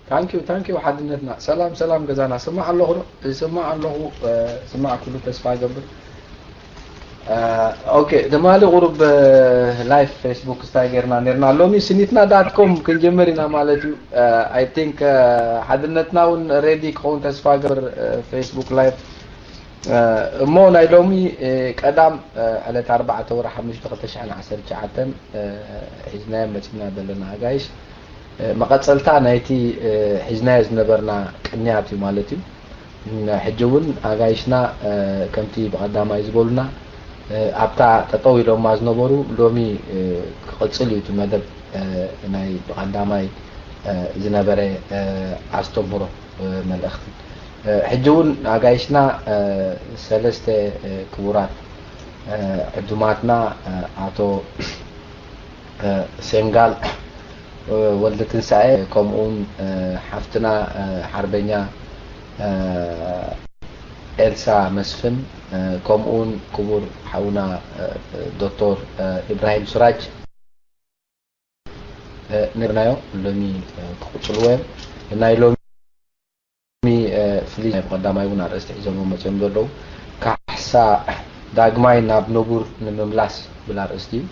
ታንኪዩ ታንኪዩ ሓድነትና። ሰላም ሰላም ገዛና። ስማዕ ኣለኹ ዶ? ይስማዕ ኣለኹ። ስማዕ ኩሉ ተስፋ ይገብር። ኦኬ፣ ትማሊ ቁሩብ ላይፍ ፌስቡክ ስታይ ጌርና ኔርና። ሎሚ ስኒትና ዳት ኮም ክንጀምር ኢና ማለት እዩ። ኣይ ቲንክ ሓድነትና እውን ሬዲ ክኸውን ተስፋ ገብር። ፌስቡክ ላይፍ እሞ ናይ ሎሚ ቀዳም ዕለት ኣርባዕተ ወርሒ ሓሙሽተ ክልተ ሽሕን ዓሰርተ ትሽዓተን ሒዝናዮ መፂና ዘለና ኣጋይሽ መቐፀልታ ናይቲ ሒዝናዮ ዝነበርና ቅንያት እዩ ማለት እዩ። ሕጂ እውን ኣጋይሽና ከምቲ ብቐዳማይ ዝበሉና ኣብታ ጠጠው ኢሎማ ዝነበሩ ሎሚ ክቕፅል እዩ እቲ መደብ ናይ ብቐዳማይ ዝነበረ ኣስተምህሮ መልእኽቲ። ሕጂ እውን ኣጋይሽና ሰለስተ ክቡራት ዕዱማትና ኣቶ ሴንጋል ወልደ ትንሳኤ፣ ከምኡውን ሓፍትና ሓርበኛ ኤልሳ መስፍን፣ ከምኡውን ክቡር ሓውና ዶክተር ኢብራሂም ሱራጅ ነርናዮ ሎሚ ክቕፅልዎ እዮም። ናይ ሎሚ ፍልይ ናይ ብቐዳማይ እውን ኣርእስቲ ሒዞሞ መፅኦም ዘለዉ ካሕሳ ዳግማይ ናብ ንቡር ንምምላስ ብል ኣርእስቲ እዩ።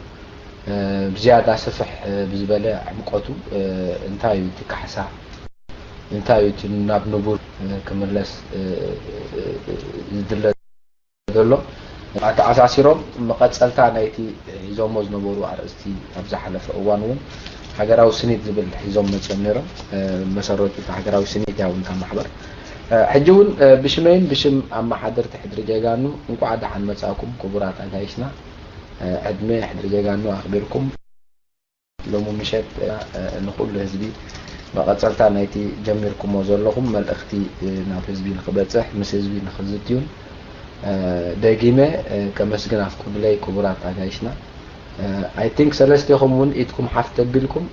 ብዝያዳ ስፍሕ ብዝበለ ዕምቆቱ እንታይ እዩ እቲ ካሕሳ፣ እንታይ እዩ እቲ ናብ ንቡር ክምለስ ዝድለ ዘሎ ኣተኣሳሲሮም መቐፀልታ ናይቲ ሒዞሞ ዝነበሩ ኣርእስቲ ኣብ ዝሓለፈ እዋን እውን ሃገራዊ ስኒት ዝብል ሒዞም መፅኦም ነይሮም። መሰረቱ እቲ ሃገራዊ ስኒት ያው እንታ ማሕበር ሕጂ እውን ብሽመይን ብሽም ኣመሓደርቲ ሕድሪ ጀጋኑ እንኳዕ ደሓን መፃእኩም ክቡራት ኣጋይሽና። ዕድመ ሕድሪ ጀጋኑ ኣኽቢርኩም ሎሚ ምሸት ንኹሉ ህዝቢ መቐፀልታ ናይቲ ጀሚርኩሞ ዘለኹም መልእኽቲ ናብ ህዝቢ ንክበፅሕ ምስ ህዝቢ ንክዝትዩን ደጊመ ከመስግን ኣፍቅዱለይ ክቡራት ኣጋይሽና። ኣይ ቲንክ ሰለስቴኹም እውን ኢድኩም ሓፍ ተቢልኩም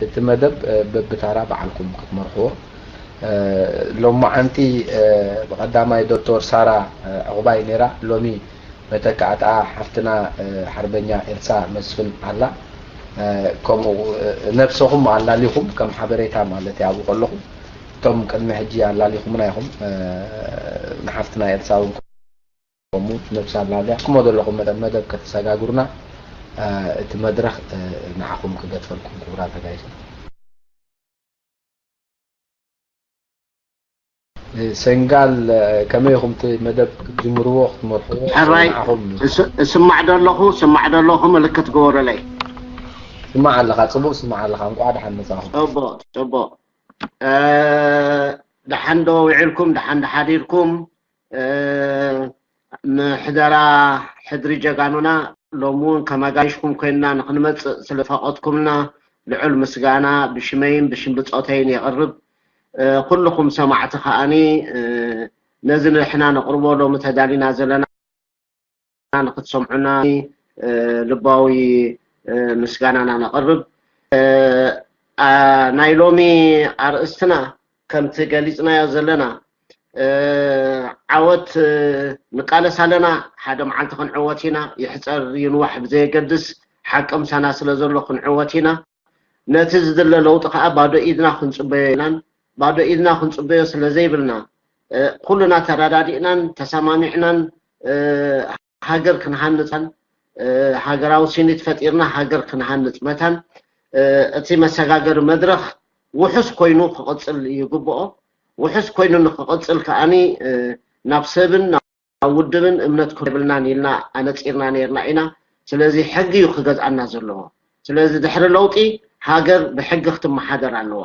እቲ መደብ በብታራ በዓልኩም ክትመርሕዎ። ሎማዓንቲ ብቐዳማይ ዶክተር ሳራ ዕቑባይ ነይራ፣ ሎሚ መተካእታ ሓፍትና ሓርበኛ ኤልሳ መስፍን ኣላ። ከምኡ ነብሰኹም ኣላሊኹም ከም ሓበሬታ ማለት ኣብኡ ከለኹም እቶም ቅድሚ ሕጂ ኣላሊኹምና ኢኹም። ንሓፍትና ኤልሳ እውን ከምኡ ነብሳ ኣላልያ ክሞ ዘለኹም መጠን መደብ ከተሰጋግሩና እቲ መድረኽ ንዓኹም ክገድፈልኩም ክቡራት ኣጋይሽ። ሰንጋል ከመይ ኢኹም እቲ መደብ ክትጅምርዎ ክትመርሕዎ ሕራይ ንዓኹም እዩ። እስ- እስማዕ ዶ ኣለኹ? ስማዕ ዶ ኣለኹ? ምልክት ግበሩለይ። ስማዕ ኣለኻ፣ ጽቡቕ ስማዕ ኣለኻ። እንቋዕ ደሓን መጻኹም። ጽቡቕ ጽቡቕ። እ፣ ደሓን ዶ ውዒልኩም? ደሓን ዶ ሓዲርኩም? እ፣ ምሕደራ ሕድሪ ጀጋኑና ሎሚ እውን ከም ኣጋይሽኩም ኮይንና ንክንመጽእ ስለ ፈቐድኩምና ልዑል ምስጋና ብሽመይን ብሽም ብጾተይን የቕርብ። እ፣ ኩልኹም ሰማዕቲ ከኣኒ፣ እ፣ ነዚ ንሕና ነቕርቦ ሎሚ ተዳሊና ዘለና ንክትሰምዑና፣ እ፣ ልባዊ፣ እ፣ ምስጋናና ነቕርብ። እ፣ ኣ፣ ናይ ሎሚ ኣርእስትና ከምቲ ገሊጽናዮ ዘለና፣ እ፣ ዓወት፣ እ፣ ንቃለስ ኣለና። ሓደ መዓልቲ ክንዕወት ኢና። ይሕጸር ይንዋሕ ብዘየገድስ ሓቂ ምሳና ስለ ዘሎ ክንዕወት ኢና። ነቲ ዝድለ ለውጢ ከኣ ባዶ ኢድና ክንጽበዮ ኢልናን ባዶ ኢድና ክንጽበዮ ስለ ዘይብልና፣ እ፣ ኩልና ተረዳዲእናን ተሰማሚዕናን፣ እ፣ ሃገር ክንሃንጻን፣ እ፣ ሃገራዊ ስኒት ፈጢርና ሃገር ክንሃንጽ መታን፣ እ፣ እቲ መሰጋገሪ መድረኽ ውሑስ ኮይኑ ክቕጽል ይግብኦ። ውሑስ ኮይኑ ንክቕጽል ከኣኒ፣ እ፣ ናብ ሰብን ናብ ውድብን እምነት ክብልናን ኢልና ኣነጺርና ነይርና ኢና። ስለዚ ሕጊ እዩ ክገዝኣና ዘለዎ። ስለዚ ድሕሪ ለውጢ ሃገር ብሕጊ ክትመሓደር ኣለዋ።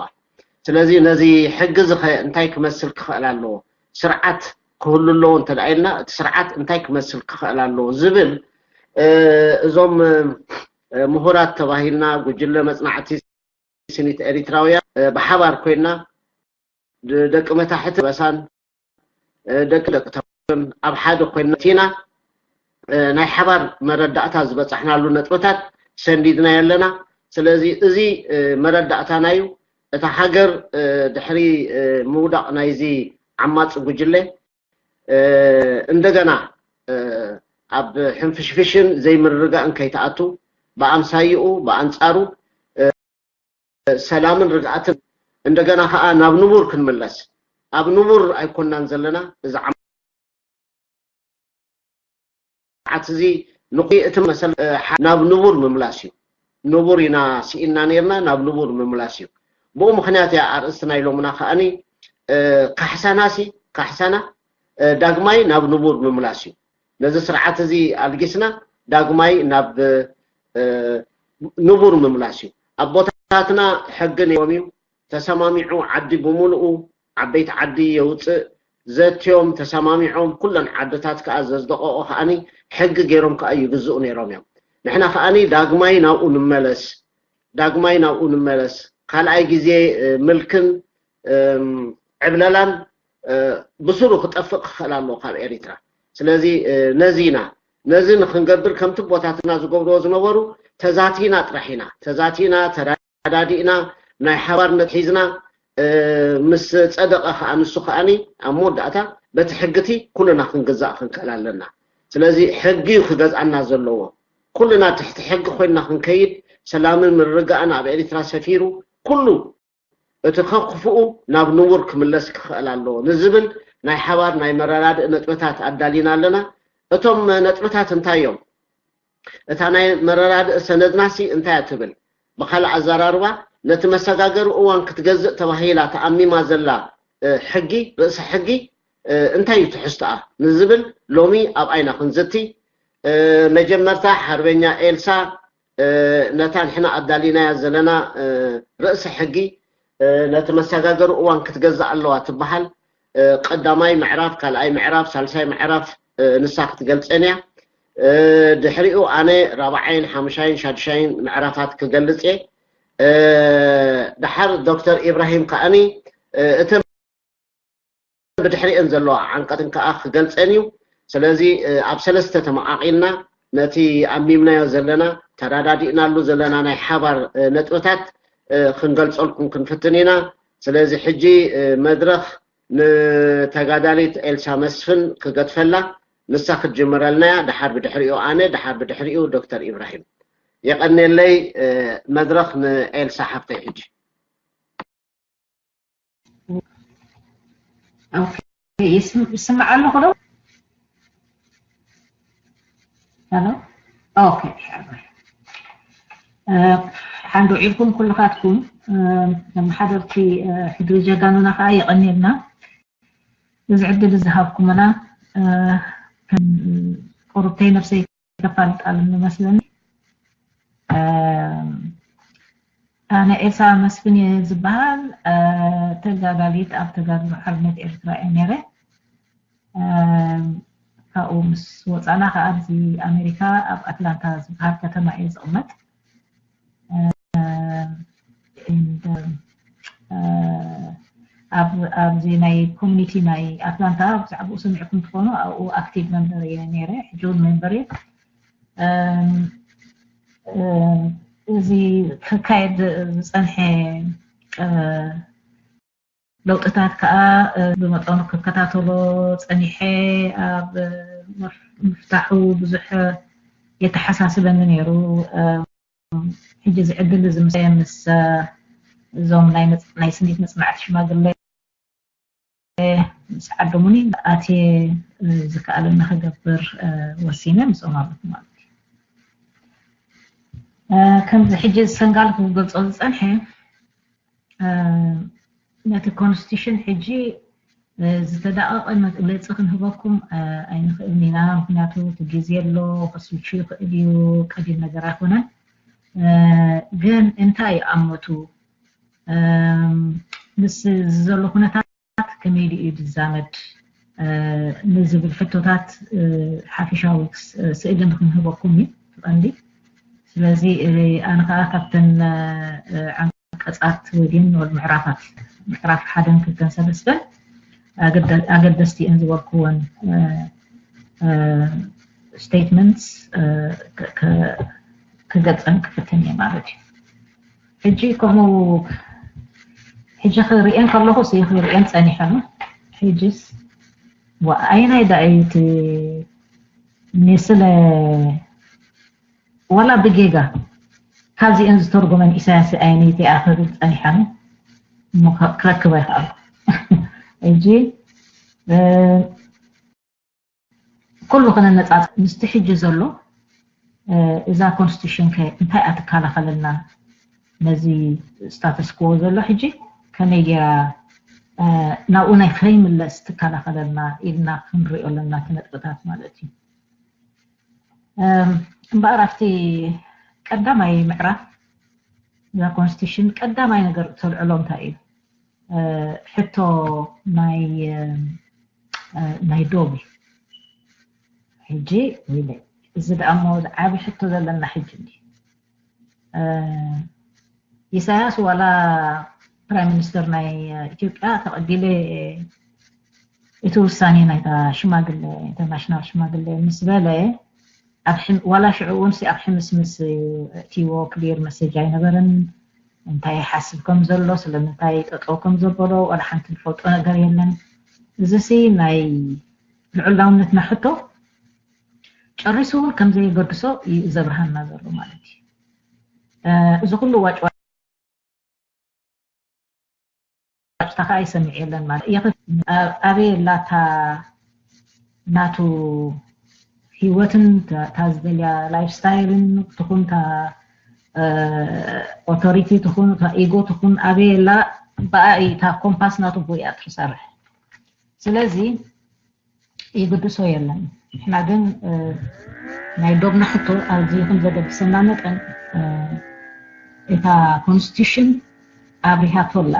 ስለዚ ነዚ ሕጊ እዚ ኸ እንታይ ክመስል ክኽእል ኣለዎ? ስርዓት ክህሉ ኣለዎ እንተ ደኣ ኢልና፣ እቲ ስርዓት እንታይ ክመስል ክኽእል ኣለዎ ዝብል፣ እ፣ እዞም፣ እ፣ ምሁራት ተባሂልና፣ ጉጅለ መጽናዕቲ ስኒት ኤሪትራውያን፣ እ፣ ብሓባር ኮይንና ድ-፣ ደቂ መታሕቲ በሳን፣ እ፣ ደቂ ደቂ ተባብን ኣብ ሓደ ኮይንና ቲና፣ እ፣ ናይ ሓባር መረዳእታ ዝበጻሕናሉ ነጥብታት ሰንዲድናዮ ኣለና። ስለዚ እዚ፣ እ፣ መረዳእታና እዩ። እታ ሃገር፣ እ፣ ድሕሪ፣ እ፣ ምውዳቕ ናይዚ ዓማጺ ጉጅለ፣ እ፣ እንደገና፣ እ፣ ኣብ ሕንፍሽፍሽን ዘይምርግጋእን ከይትኣቱ፣ ብኣምሳይኡ፣ ብኣንጻሩ፣ እ፣ ሰላምን ርግኣትን እንደገና ከዓ ናብ ንቡር ክንምለስ። ኣብ ንቡር ኣይኮናን ዘለና። እዚ ዓመት እዚ ንቑ እቲ መሰል ናብ ንቡር ምምላስ እዩ። ንቡር ኢና ስኢንና ነርና፣ ናብ ንቡር ምምላስ እዩ። ብኡ ምኽንያት እያ ኣርእስቲ ናይ ሎምና ከዓኒ ካሕሳና ሲ ካሕሳና ዳግማይ ናብ ንቡር ምምላስ እዩ። ነዚ ስርዓት እዚ ኣልጊስና ዳግማይ ናብ ንቡር ምምላስ እዩ። ኣቦታትና ሕጊ ነይሮም እዩ። ተሰማሚዑ ዓዲ ብምሉኡ ዓበይቲ ዓዲ የውፅእ። ዘትዮም ተሰማሚዖም ኩለን ዓድታት ከዓ ዘዝደቀቆ ከዓኒ ሕጊ ገይሮም ከዓ ይግዝኡ ነይሮም እዮም። ንሕና ከዓኒ ዳግማይ ናብኡ ንመለስ። ዳግማይ ናብኡ ንመለስ። ካልኣይ ግዜ ምልክን ዕብለላን ብስሩ ክጠፍእ ክኽእል ኣለዎ ካብ ኤሪትራ። ስለዚ ነዚ ኢና ነዚ ንክንገብር ከምቲ ኣቦታትና ዝገብርዎ ዝነበሩ ተዛቲና ጥራሕ ኢና ተዛቲና ተረዳዲእና ናይ ሓባርነት ሒዝና ምስ ፀደቐ ከዓ ንሱ ከዓኒ ኣብ መወዳእታ በቲ ሕግቲ ኩልና ክንግዛእ ክንክእል ኣለና። ስለዚ ሕጊ እዩ ክገዝኣና ዘለዎ። ኩልና ትሕቲ ሕጊ ኮይንና ክንከይድ ሰላምን ምርግጋእን ኣብ ኤሪትራ ሰፊሩ ኩሉ እቲ ከክፉኡ ናብ ንቡር ክምለስ ክኽእል ኣለዎ ንዝብል ናይ ሓባር ናይ መረዳድእ ነጥብታት ኣዳሊና ኣለና። እቶም ነጥብታት እንታይ እዮም? እታ ናይ መረዳድእ ሰነድናሲ እንታይ እያ ትብል? ብኻልእ ኣዘራርባ ነቲ መሰጋገሪ እዋን ክትገዝእ ተባሂላ ተኣሚማ ዘላ ሕጊ ርእሰ ሕጊ እንታይ እዩ ትሕዝቶኣ ንዝብል ሎሚ ኣብኣ ኢና ክንዝቲ። መጀመርታ ሓርበኛ ኤልሳ ነታ ንሕና ኣዳሊናያ ዘለና ርእሰ ሕጊ ነቲ መሰጋገሪ እዋን ክትገዝእ ኣለዋ ትበሃል። ቀዳማይ ምዕራፍ፣ ካልኣይ ምዕራፍ፣ ሳልሳይ ምዕራፍ ንሳ ክትገልፀን እያ። ድሕሪኡ ኣነ ራብዓይን ሓሙሻይን ሻዱሻይን ምዕራፋት ክገልፅ እየ። ድሓር ዶክተር ኢብራሂም ከዓኒ እተን ብድሕሪአን ዘለዋ ዓንቀትን ከዓ ክገልፀን እዩ። ስለዚ ኣብ ሰለስተ ተመቓቒልና ነቲ ኣሚምናዮ ዘለና ተረዳዲእናሉ ዘለና ናይ ሓባር ነጥብታት ክንገልፀልኩም ክንፍትን ኢና። ስለዚ ሕጂ መድረኽ ንተጋዳሊት ኤልሳ መስፍን ክገድፈላ፣ ንሳ ክትጅምረልና እያ። ድሓር ብድሕሪኡ ኣነ፣ ድሓር ብድሕሪኡ ዶክተር ኢብራሂም። የቐንየለይ። መድረኽ ንኤልሳ ሓፍተይ ሕጂ። ኦኬ፣ ይስም- ይስማዕ ኣለኹ ዶ? ሄሎ? ኦኬ፣ ሓንዶ ኢልኩም ኩልኻትኩም፣ መሓደርቲ ሕድሪ ጀጋኑና ከዓ የቐንየልና። እዚ ዕድል ዝሃብኩምና፣ ከም ቁርብተይ ነብሰይ ከፋልጥ ኣለኒ መስለኒ። ኣነ ኤልሳ መስፍን እየ ዝበሃል። ተጋዳሊት ኣብ ተጋድሎ ሓርነት ኤርትራ እየ ነይረ። ካብኡ ምስ ወፃና ከዓ ኣብዚ ኣሜሪካ ኣብ ኣትላንታ ዝበሃል ከተማ እየ ዝቕመጥ። ኣብዚ ናይ ኮሚኒቲ ናይ ኣትላንታ ብዛዕባኡ ሰሚዕኩም ትኾኑ። ኣብኡ ኣክቲቭ መንበር እየ ነይረ፣ ሕጂ እውን መንበር እየ። እዚ ክካየድ ዝፀንሐ ለውጥታት ከዓ ብመጠኑ ክከታተሎ ፀኒሐ። ኣብ ምፍታሑ ብዙሕ የተሓሳስበኒ ነይሩ። ሕጂ እዚ ዕድል እዚ ምስ ምስ እዞም ናይ መጽ- ናይ ስኒት መጽናዕቲ ሽማግለ ምስ ዓደሙኒ ኣትየ ዝከኣለኒ ክገብር ወሲነ ምስኦም ኣለኹ ማለት እዩ። ከምዚ ሕጂ ሰንጋል ክገልጾ ዝጸንሐ ነቲ ኮንስቲቱሽን ሕጂ ዝተዳቐቐ መግለፂ ክንህበኩም ኣይንኽእልን ኢና። ምክንያቱ እቲ ግዜ ኣሎ፣ ከስልቹ ይኽእል እዩ፣ ቀሊል ነገር ኣይኮነን። ግን እንታይ እዩ ኣመቱ ምስ ዘሎ ኩነታት ከመይ ድዩ ዝዛመድ ንዝብል ሕቶታት ሓፈሻዊ ስእሊ ንክንህበኩም እዩ እቲ ቀንዲ። ስለዚ ኣነ ከዓ ካብተን ዓንቀፃት ወይ ግን ምዕራፋት ምዕራፍ ሓደን ክልተን ሰለስተን ኣገደስቲ እየን ዝበልክወን ስቴትመንትስ ክገልፀን ክፍትን እየ ማለት እዩ። ሕጂ ከምኡ ሕጂ ክርእየን ከለኹ ሲ ክርእየን ፀኒሐ ነው። ሕጂስ ኣየናይ ዳእዩ እቲ ንስለ ዋላ ብጌጋ ካብዚአን ዝተርጎመን ኢሳያስ ኣየነይቲ እያ ክብል ፀኒሐ ነው። ክረክባ ይኽኣል። ሕጂ ኩሉ ክነነፃፅ ምስቲ ሕጂ ዘሎ እዛ ኮንስቲቱሽን ከ እንታይ እያ ትከላኸለልና? ነዚ ስታተስ ክዎ ዘሎ ሕጂ ከመይ ገይራ ናብኡ ናይ ከይምለስ ትከላኸለልና ኢልና ክንሪኦ ኣለና እቲ ነጥብታት ማለት እዩ። እምበኣር ኣብቲ ቀዳማይ ምዕራፍ እዛ ኮንስቲቱሽን ቀዳማይ ነገር እተልዕሎ እንታይ እዩ? ሕቶ ናይ ናይ ዶብ እዩ። ሕጂ እዚ ደኣ እሞ ዝዓቢ ሕቶ ዘለና ሕጂ እንዲ ኢሳያስ ዋላ ፕራይም ሚኒስተር ናይ ኢትዮጵያ ተቐቢለ እቲ ውሳኔ ናይታ ሽማግለ ኢንተርናሽናል ሽማግለ ምስ በለ ዋላ ሽዑ እውን ኣብ ሕምስምስ እትዎ ክሊር መሰጅ ኣይነበረን። እንታይ ይሓስብ ከም ዘሎ፣ ስለምንታይ ጠጠው ከም ዘበሎ ዋላ ሓንቲ ዝፈልጦ ነገር የለን። እዚ ሲ ናይ ልዑላውነትና ሕቶ ጨሪሱ እውን ከም ዘይገድሶ እዩ ዘብርሃና ዘሎ ማለት እዩ። እዚ ኩሉ ዋጭ ዋጭታ ከዓ ይሰምዕ የለን ማለት እዩ። ኣበይ ኣላ እታ ናቱ ህይወትን እታ ዝደልያ ላይፍ ስታይልን ትኹን እታ ኦቶሪቲ ትኹን እታ ኢጎ ትኹን ኣበይ ኣላ ብኣ እታ ኮምፓስ ናቱ ብኡ እያ ትሰርሕ። ስለዚ ይግድሶ የለን። ንሕና ግን ናይ ዶብና ሕቶ ኣብዚ ከም ዘገድሰና መጠን እታ ኮንስቲቱሽን ኣብሪሃቶ ኣላ።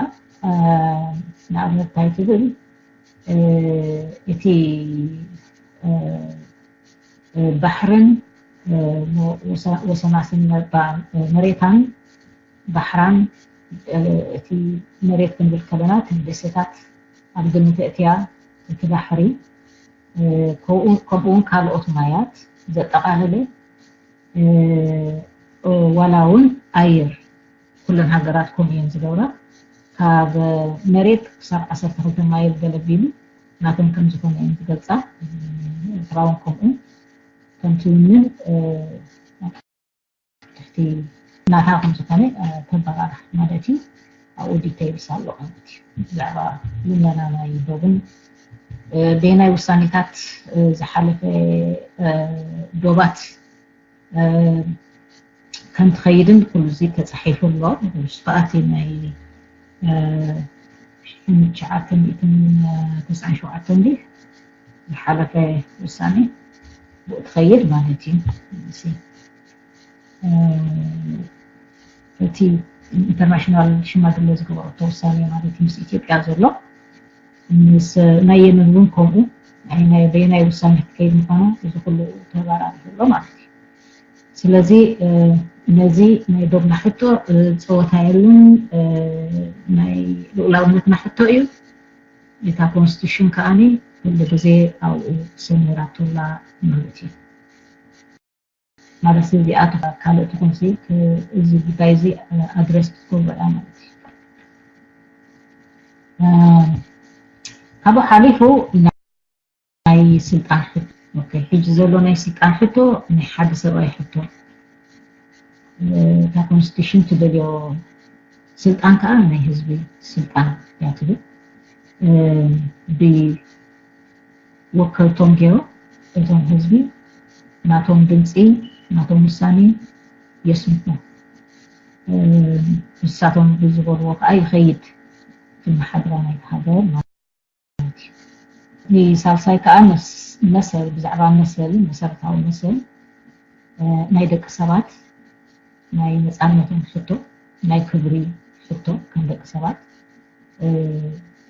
ንኣብነት እንታይ ትብል እቲ ባሕርን ወሰናስን መሬታን ባሕራን እቲ መሬት ክንብል ከለና እቲ ደሴታት ኣብ ግምት እትያ እቲ ባሕሪ ከምኡ እውን ካልኦት ማያት ዘጠቓለለ ዋላ እውን ኣየር ኩለን ሃገራት ከምኡ እየን ዝገብራ። ካብ መሬት ክሳብ ዓሰርተ ክልተ ማይል ገለ ቢሉ ናተን ከም ዝኾነ እየን ዝገልፃ። ኤርትራ እውን ከምኡ ከምቲ ውንን ትሕቲ ናታ ከም ዝኾነ ተበራርሕ ማለት እዩ። ኣብኡ ዲቴይልስ ኣሎ ማለት እዩ። ብዛዕባ ልመና ናይ ዶብን በየናይ ውሳኔታት ዝሓለፈ ዶባት ከም ትኸይድን ኩሉ እዚ ተፃሒፉ ኣሎ። ስፋኣቲ ናይ ሽሕን ትሽዓተ ሚእትን ተስዓን ሸውዓተን ዝሓለፈ ውሳኔ ብኡ ትኸይድ ማለት እዩ። እቲ ኢንተርናሽናል ሽማግለ ዝገበረቶ ውሳኔ ማለት ምስ ኢትዮጵያ ዘሎ ምስ ናይ የመን እውን ከምኡ በየናይ ውሳኔ ክትከይድ ምዃና እዚ ኩሉ ተባራሪ ዘሎ ማለት እዩ። ስለዚ ነዚ ናይ ዶብና ሕቶ ፀወታ የሉን፣ ናይ ልኡላውነትና ሕቶ እዩ። እታ ኮንስቲቱሽን ከዓኒ ኩሉ ግዜ ኣብኡ ሰሚራቶላ ማለት እዩ። ማለት እዚኣ ካልእ ትኹንሲ እዚ ጉዳይ እዚ ኣድረስ ክትገብሮ እያ ማለት እዩ። ካብኡ ሓሊፉ ናይ ስልጣን ሕቶ፣ ሕጂ ዘሎ ናይ ስልጣን ሕቶ ናይ ሓደ ሰብኣይ ሕቶ፣ እታ ኮንስቲቱሽን ትደልዮ ስልጣን ከዓ ናይ ህዝቢ ስልጣን እያ ትብል። ብወከልቶም ገይሩ እቶም ህዝቢ ናቶም ድምፂ ናቶም ውሳኔ የስምዑ። ንሳቶም ብዝበልዎ ከዓ ይኸይድ ዝመሓድራ ናይቲ ሃገር ማለት እዩ። ሳልሳይ ከዓ መሰል፣ ብዛዕባ መሰል፣ መሰረታዊ መሰል ናይ ደቂ ሰባት ናይ ነፃነቶም ሕቶ፣ ናይ ክብሪ ሕቶ ከም ደቂ ሰባት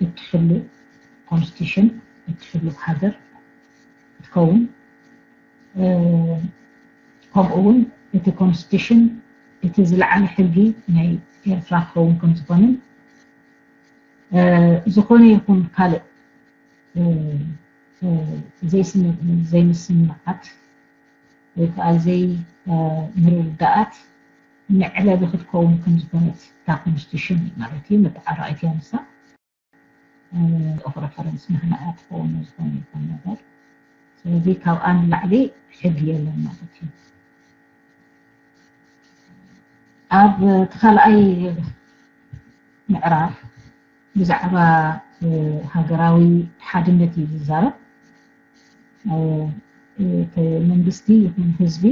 እትሕሉ ኮንስቲቱሽን እትሕሉ ሃገር ክትከውን፣ ከምኡ እውን እቲ ኮንስቲቱሽን እቲ ዝለዓለ ሕጊ ናይ ኤርትራ ክኸውን ከም ዝኾነን ዝኾነ ይኹን ካልእ ዘይምስምማዓት ወይ ከዓ ዘይምርድዳኣት መዕለቢ ክትከውን ከም ዝኾነት እታ ኮንስቲቱሽን ማለት እዩ። መተዓራቒት እያ ንሳ። ኦፍ ረፈረንስ ንሕና እያ ትኸውን ዝኾነ ይኹን ነገር። ስለዚ ካብኣ ንላዕሊ ሕጊ የለን ማለት እዩ። ኣብ እቲ ካልኣይ ምዕራፍ ብዛዕባ ሃገራዊ ሓድነት እዩ ዝዛረብ። መንግስቲ ይኹን ህዝቢ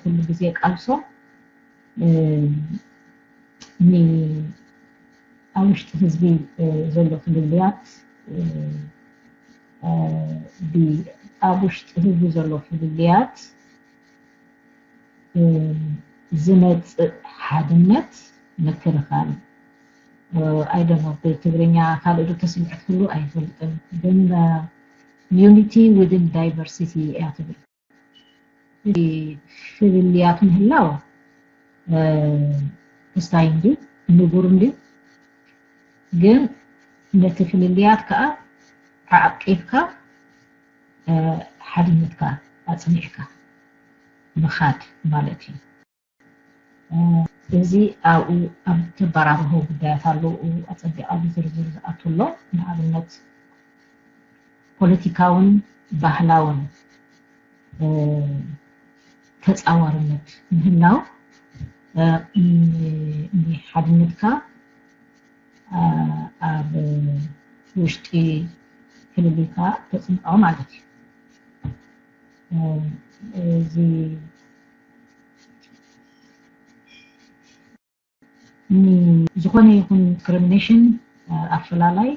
ኩሉ ግዜ ቃልሶ ኣብ ውሽጢ ህዝቢ ዘሎ ፍልልያት ኣብ ውሽጢ ህዝቢ ዘሎ ፍልልያት ዝመፅእ ሓድነት ምክልኻል ኣይደኖ ብትግርኛ ካልእ ዶ ተስምዐት ክሉ ኣይፈልጥን ግን unity within diversity እያ ትብል። ፍልልያት ምህላው ክስታይ እንዲ ንቡር እንዲ ግን ነቲ ፍልልያት ከዓ ዓቂብካ ሓድነትካ ኣፅኒዕካ ምኻድ ማለት እዩ። እዚ ኣብኡ ኣብ ተበራርሆ ጉዳያት ኣለዉ ኣፀቢቓ ብዝርዝር ዝኣትውሎ ንኣብነት ፖለቲካውን ባህላውን ተፃዋርነት ምህላው ንሓድነትካ ኣብ ውሽጢ ክልልካ ተፅንዖ ማለት እዩ። እዚ ዝኾነ ይኹን discrimination ኣፈላላይ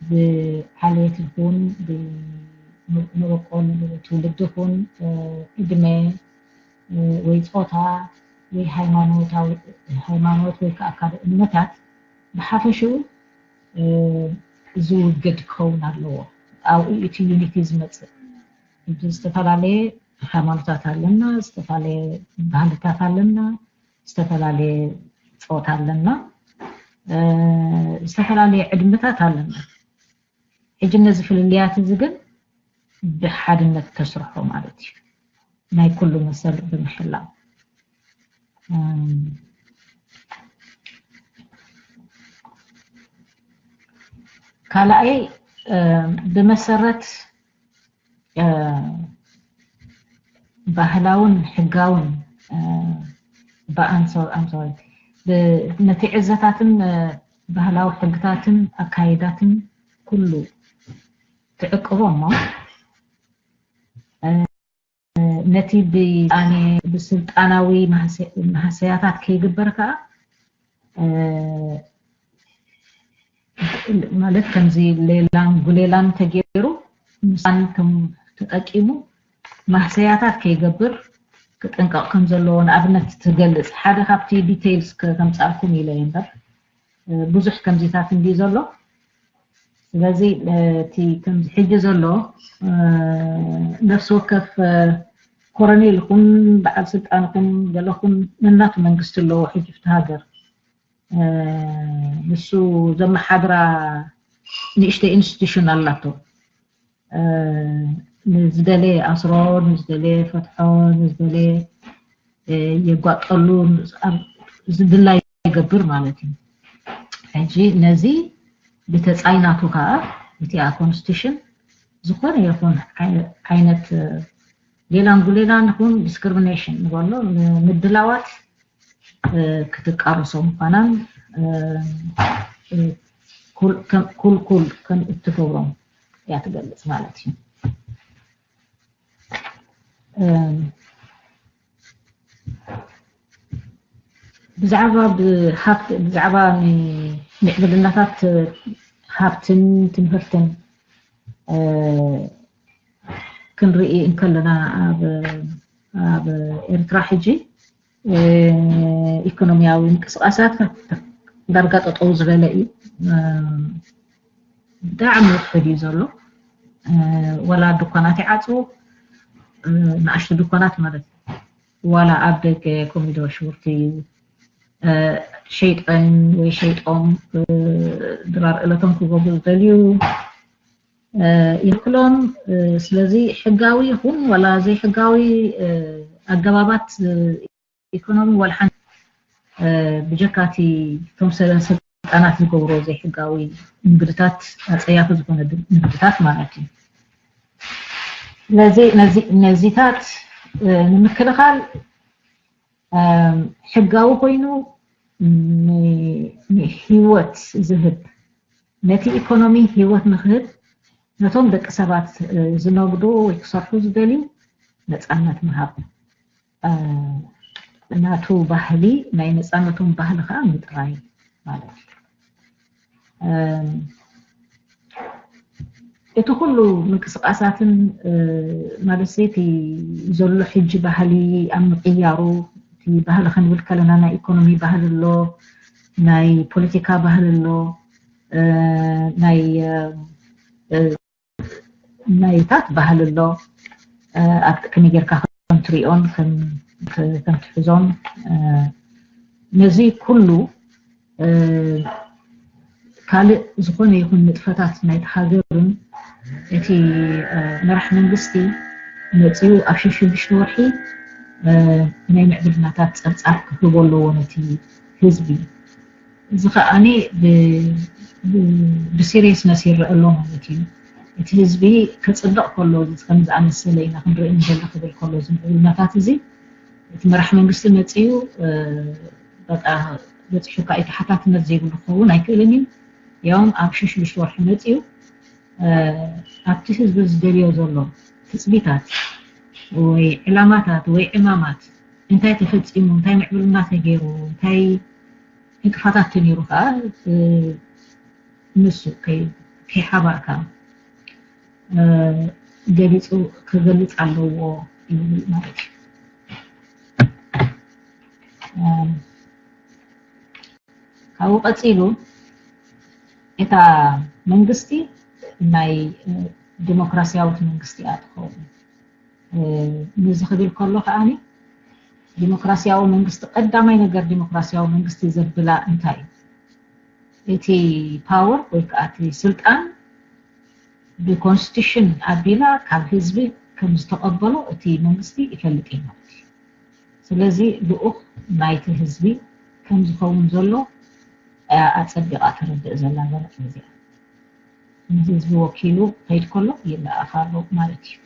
ብዓሌት ይኹን ብመበቆል ትውልዲ ይኹን ዕድመ ወይ ፆታ ወይ ሃይማኖታዊ ሃይማኖት ወይ ከዓ ካልእ እምነታት ብሓፈሽኡ ዝውገድ ክኸውን ኣለዎ። ኣብኡ እቲ unity ዝመፅእ ዝተፈላለየ ሃይማኖታት ኣለና፣ ዝተፈላለየ ባህልታት ኣለና፣ ዝተፈላለየ ፆታ ኣለና፣ ዝተፈላለየ ዕድመታት ኣለና። ሕጂ ነዚ ፍልልያት እዚ ግን ብሓድነት ተስርሖ ማለት እዩ። ናይ ኩሉ መሰል ብምሕላው ካልኣይ ብመሰረት ባህላውን ሕጋውን ብኣንሶ ኣምሶሪ ነቲ ዕዘታትን ባህላዊ ሕግታትን ኣካይዳትን ኩሉ ትዕቅቦ እሞ ነቲ ብጣኔ ብስልጣናዊ ማህሰያታት ከይግበር ከዓ ማለት ከምዚ ሌላን ጉሌላን ተገይሩ ምሳን ከም ተጠቂሙ ማህሰያታት ከይገብር ክጥንቀቕ ከም ዘለዎ ንኣብነት ትገልጽ ሓደ ካብቲ details ከምጻልኩም ኢለ እምበር ብዙሕ ከምዚታት እንዲ ዘሎ ስለዚ እቲ ከምዚ ሕጂ ዘሎ ነፍሲ ወከፍ ኮረኔል ይኹን በዓል ስልጣን ይኹን ዘለኹም ነናቱ መንግስቲ ኣለዎ ሕጂ ፍቲ ሃገር ንሱ ዘመሓድራ ንእሽተይ ኢንስቲቱሽን ኣላቶ ንዝደለ ኣስሮ ንዝደለ ፈትሖ ንዝደለ የጓጠሉ ዝድላይ ይገብር ማለት እዩ ሕጂ ነዚ ብተፃይናቱ ከዓ እቲኣ ኮንስቲቱሽን ዝኾነ ይኹን ዓይነት ሌላን ጉሌላን ይኹን ዲስክሪሚኔሽን ንበሎ ምድላዋት ክትቃለሶ ምዃናን ኩልኩል ከም እትገብሮም እያ ትገልፅ ማለት እዩ ብዛዕባ ብሃብት ብዛዕባ ምዕብልናታት ሃብትን ትምህርትን ክንርኢ እንከለና ኣብ ኣብ ኤርትራ ሕጂ ኢኮኖሚያዊ ምንቅስቃሳት ዳርጋ ጠጠው ዝበለ እዩ ብጣዕሚ ውሕድ እዩ ዘሎ ወላ ድኳናት ይዓፅው ንኣሽቱ ድኳናት ማለት እዩ ዋላ ኣብ ደገ ኮሚዶ ሽውርቲ ሸይጠን ወይ ሸይጦም ድራር እለቶም ክገብሩ ዝደልዩ ይኽሎም ስለዚ ሕጋዊ ይኹን ዋላ ዘይሕጋዊ ኣገባባት ኢኮኖሚ ዋላ ሓንቲ ብጀካቲ ቶም ስልጣናት ዝገብሮ ዘይሕጋዊ ንግድታት ኣፀያፊ ዝኾነ ንግድታት ማለት እዩ ነዚታት ንምክልኻል ሕጋዊ ኮይኑ ንህይወት ዝህብ ነቲ ኢኮኖሚ ህይወት ንክህብ ነቶም ደቂ ሰባት ዝነግዱ ወይ ክሰርሑ ዝደልዩ ነፃነት ምሃብ። ናቱ ባህሊ ናይ ነፃነቶም ባህሊ ከዓ ምጥራይ ማለት እዩ። እቲ ኩሉ ምንቅስቃሳትን ማለት እቲ ዘሎ ሕጂ ባህሊ ኣብ ምቅያሩ እቲ ባህሊ ክንብል ከለና ናይ ኢኮኖሚ ባህሊ ኣሎ፣ ናይ ፖለቲካ ባህሊ ኣሎ፣ ናይ ናይታት ባህሊ ኣሎ። ኣብ ጥቅሚ ጌርካ ከም ትሪኦን ከም ትሕዞን ነዚ ኩሉ ካልእ ዝኾነ ይኹን ንጥፈታት ናይቲ ሃገርን እቲ መራሕ መንግስቲ መፂኡ ኣብ ሽዱሽተ ወርሒ ናይ ምዕብልናታት ፀብፃብ ክህቦ ኣለዎ ነቲ ህዝቢ። እዚ ከዓኒ ብሲሪየስነስ ይረአ ኣሎ ማለት እዩ። እቲ ህዝቢ ክፅብቕ ከሎ ከም ዝኣመሰለ ኢና ክንርኢ ንደሊ ክብል ከሎ እዚ ምዕብልናታት እዚ እቲ መራሕ መንግስቲ መፂኡ በቃ በፂሑ ከዓ ተሓታትነት ዘይብሉ ክኸውን ኣይክእልን እዩ። ያውም ኣብ ሽዱሽተ ወርሒ መፂኡ ኣብቲ ህዝቢ ዝደልዮ ዘሎ ትፅቢታት ወይ ዕላማታት ወይ ዕማማት እንታይ ተፈፂሙ፣ እንታይ ምዕብልና ተገይሩ፣ እንታይ ዕንቅፋታት ተነይሩ ከዓ ንሱ ከይሓባእካ ገሊፁ ክገልፅ ኣለዎ ይብል ማለት እዩ። ካብኡ ቀፂሉ እታ መንግስቲ ናይ ዲሞክራሲያዊት መንግስቲ እያ ትኸውን። ነዚ ክብል ከሎ ከዓኒ ዲሞክራሲያዊ መንግስቲ፣ ቀዳማይ ነገር ዲሞክራሲያዊ መንግስቲ ዘብላ እንታይ እዩ? እቲ ፓወር ወይ ከዓ እቲ ስልጣን ብኮንስቲቱሽን ኣቢላ ካብ ህዝቢ ከም ዝተቐበሎ እቲ መንግስቲ ይፈልጥ እዩ ማለት እዩ። ስለዚ ልኡኽ ናይቲ ህዝቢ ከም ዝኸውን ዘሎ ኣፀቢቓ ተረድእ ዘላ ዘረጥ እዚኣ። ንህዝቢ ወኪሉ ከይድ ከሎ ይለኣኽ ኣሎ ማለት እዩ።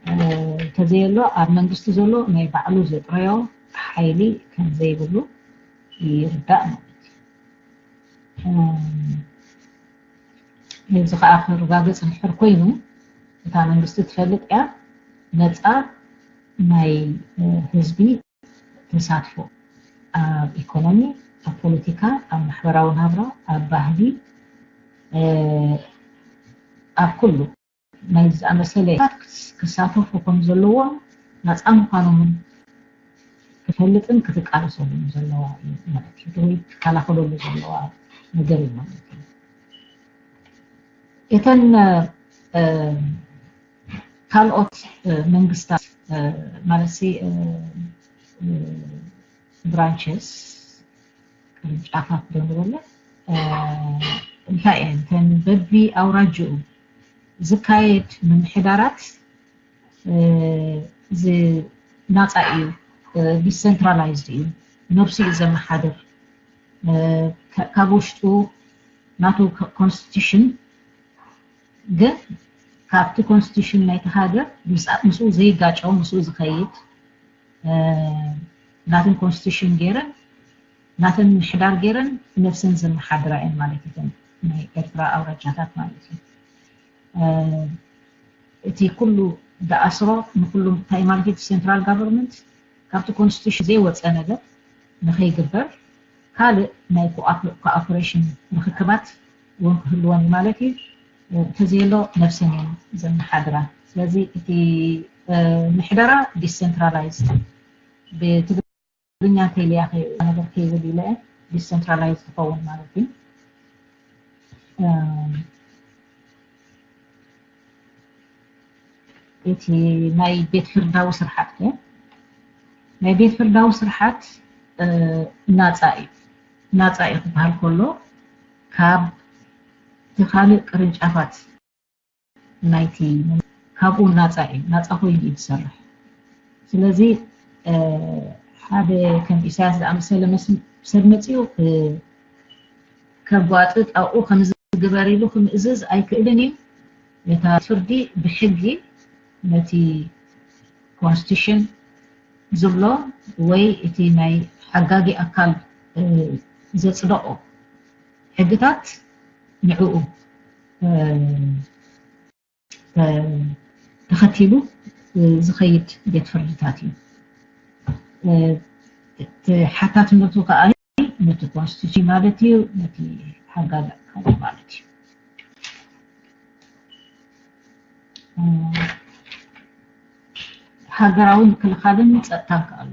እንተዘየሎ ኣብ መንግስቲ ዘሎ ናይ ባዕሉ ዘጥረዮ ሓይሊ ከም ዘይብሉ ይርዳእ ማለት እዩ። እዚ ከዓ ክረጋገፅ እንድሕር ኮይኑ እታ መንግስቲ ትፈልጥ እያ ነፃ ናይ ህዝቢ ተሳትፎ ኣብ ኢኮኖሚ፣ ኣብ ፖለቲካ፣ ኣብ ማሕበራዊ ናብራ፣ ኣብ ባህሊ፣ ኣብ ኩሉ ናይ ዝኣመሰለ ክሳተፉ ከም ዘለዎም ናፃ ምዃኖምን ክፈልጥን ክትቃለሰሉን ዘለዋ እዩ ማለት እዩ። ወይ ትከላኸለሉ ዘለዋ ነገር እዩ ማለት እዩ። እተን ካልኦት መንግስታት ማለት ብራንቸስ ቅርንጫፋት ዶ ንበለ እንታይ እየን እተን በቢ ኣውራጅኡ ዝካየድ ምምሕዳራት ናፃ እዩ፣ ዲሰንትራላይዝድ እዩ፣ ነብሱ እዩ ዘመሓድር። ካብ ውሽጡ ናቱ ኮንስቲቱሽን ግን ካብቲ ኮንስቲቱሽን ናይቲ ሃገር ምስኡ ዘይጋጨው ምስኡ ዝኸይድ ናትን ኮንስቲቱሽን ገይረን ናተን ምሕዳር ገይረን ነብሰን ዘመሓድራ እየን ማለት እዩ። ናይ ኤርትራ ኣውራጃታት ማለት እዩ። እቲ ኩሉ ደኣስሮ ንኩሉ እንታይ ማለት እዩ? ሴንትራል ጋቨርንመንት ካብቲ ኮንስቲቱሽን ዘይወፀ ነገር ንኸይግበር ካልእ ናይ ኮኦፕሬሽን ርክክባት እውን ክህልወን እዩ ማለት እዩ። እንተዘየሎ ነብሰን እየን ዘመሓድራ። ስለዚ እቲ ምሕደራ ዲሰንትራላይዝ ብትግርኛ እንተይልያ ነገር ከይብል ኢለ ዲሰንትራላይዝ ዝኸውን ማለት እዩ። እቲ ናይ ቤት ፍርዳዊ ስርሓት ከ ናይ ቤት ፍርዳዊ ስርሓት ናፃ እዩ። ናፃ እዩ ክበሃል ከሎ ካብ ካልእ ቅርንጫፋት ናይቲ ካብኡ ናፃ እዩ፣ ናፃ ኮይኑ እዩ ዝሰርሕ። ስለዚ ሓደ ከም ኢሳያስ ዝኣመሰለ ሰብ መፅኡ ከጓጥጥ ኣብኡ ከምዚ ግበር ኢሉ ክምእዝዝ ኣይክእልን እዩ። ነታ ፍርዲ ብሕጊ ነቲ ኮንስቲቱሽን ዝብሎ ወይ እቲ ናይ ሓጋጊ ኣካል ዘፅደቆ ሕግታት ንዕኡ ተኸቲሉ ዝኸይድ ቤት ፍርድታት እዩ። እቲ ሓታትነቱ ከዓ ነቲ ኮንስቲቱሽን ማለት እዩ፣ ነቲ ሓጋዚ ኣካል ማለት እዩ። ሃገራዊ ምክልኻልን ፀጥታን ከኣሎ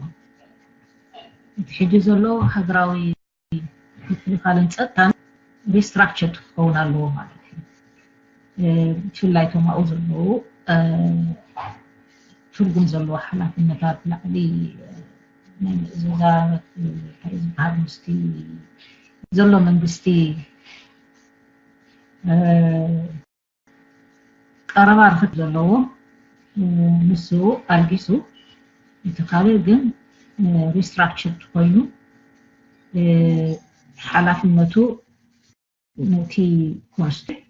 እቲ ሕጂ ዘሎ ሃገራዊ ምክልኻልን ፀጥታን ሪስትራክቸር ክኸውን ኣለዎ ማለት እዩ። ብፍላይ እቶም ኣብኡ ዘለዉ ትርጉም ዘለዎ ሓላፍነታት ላዕሊ ናይ ምእዝዛዝ እንታይ ዝበሃል ምስቲ ዘሎ መንግስቲ ቀረባ ርክብ ዘለዎ ንሱ ኣልጊሱ፣ እቲ ካልእ ግን ሪስትራክቸርድ ኮይኑ ሓላፍነቱ ነቲ ኮንስቲቱሽን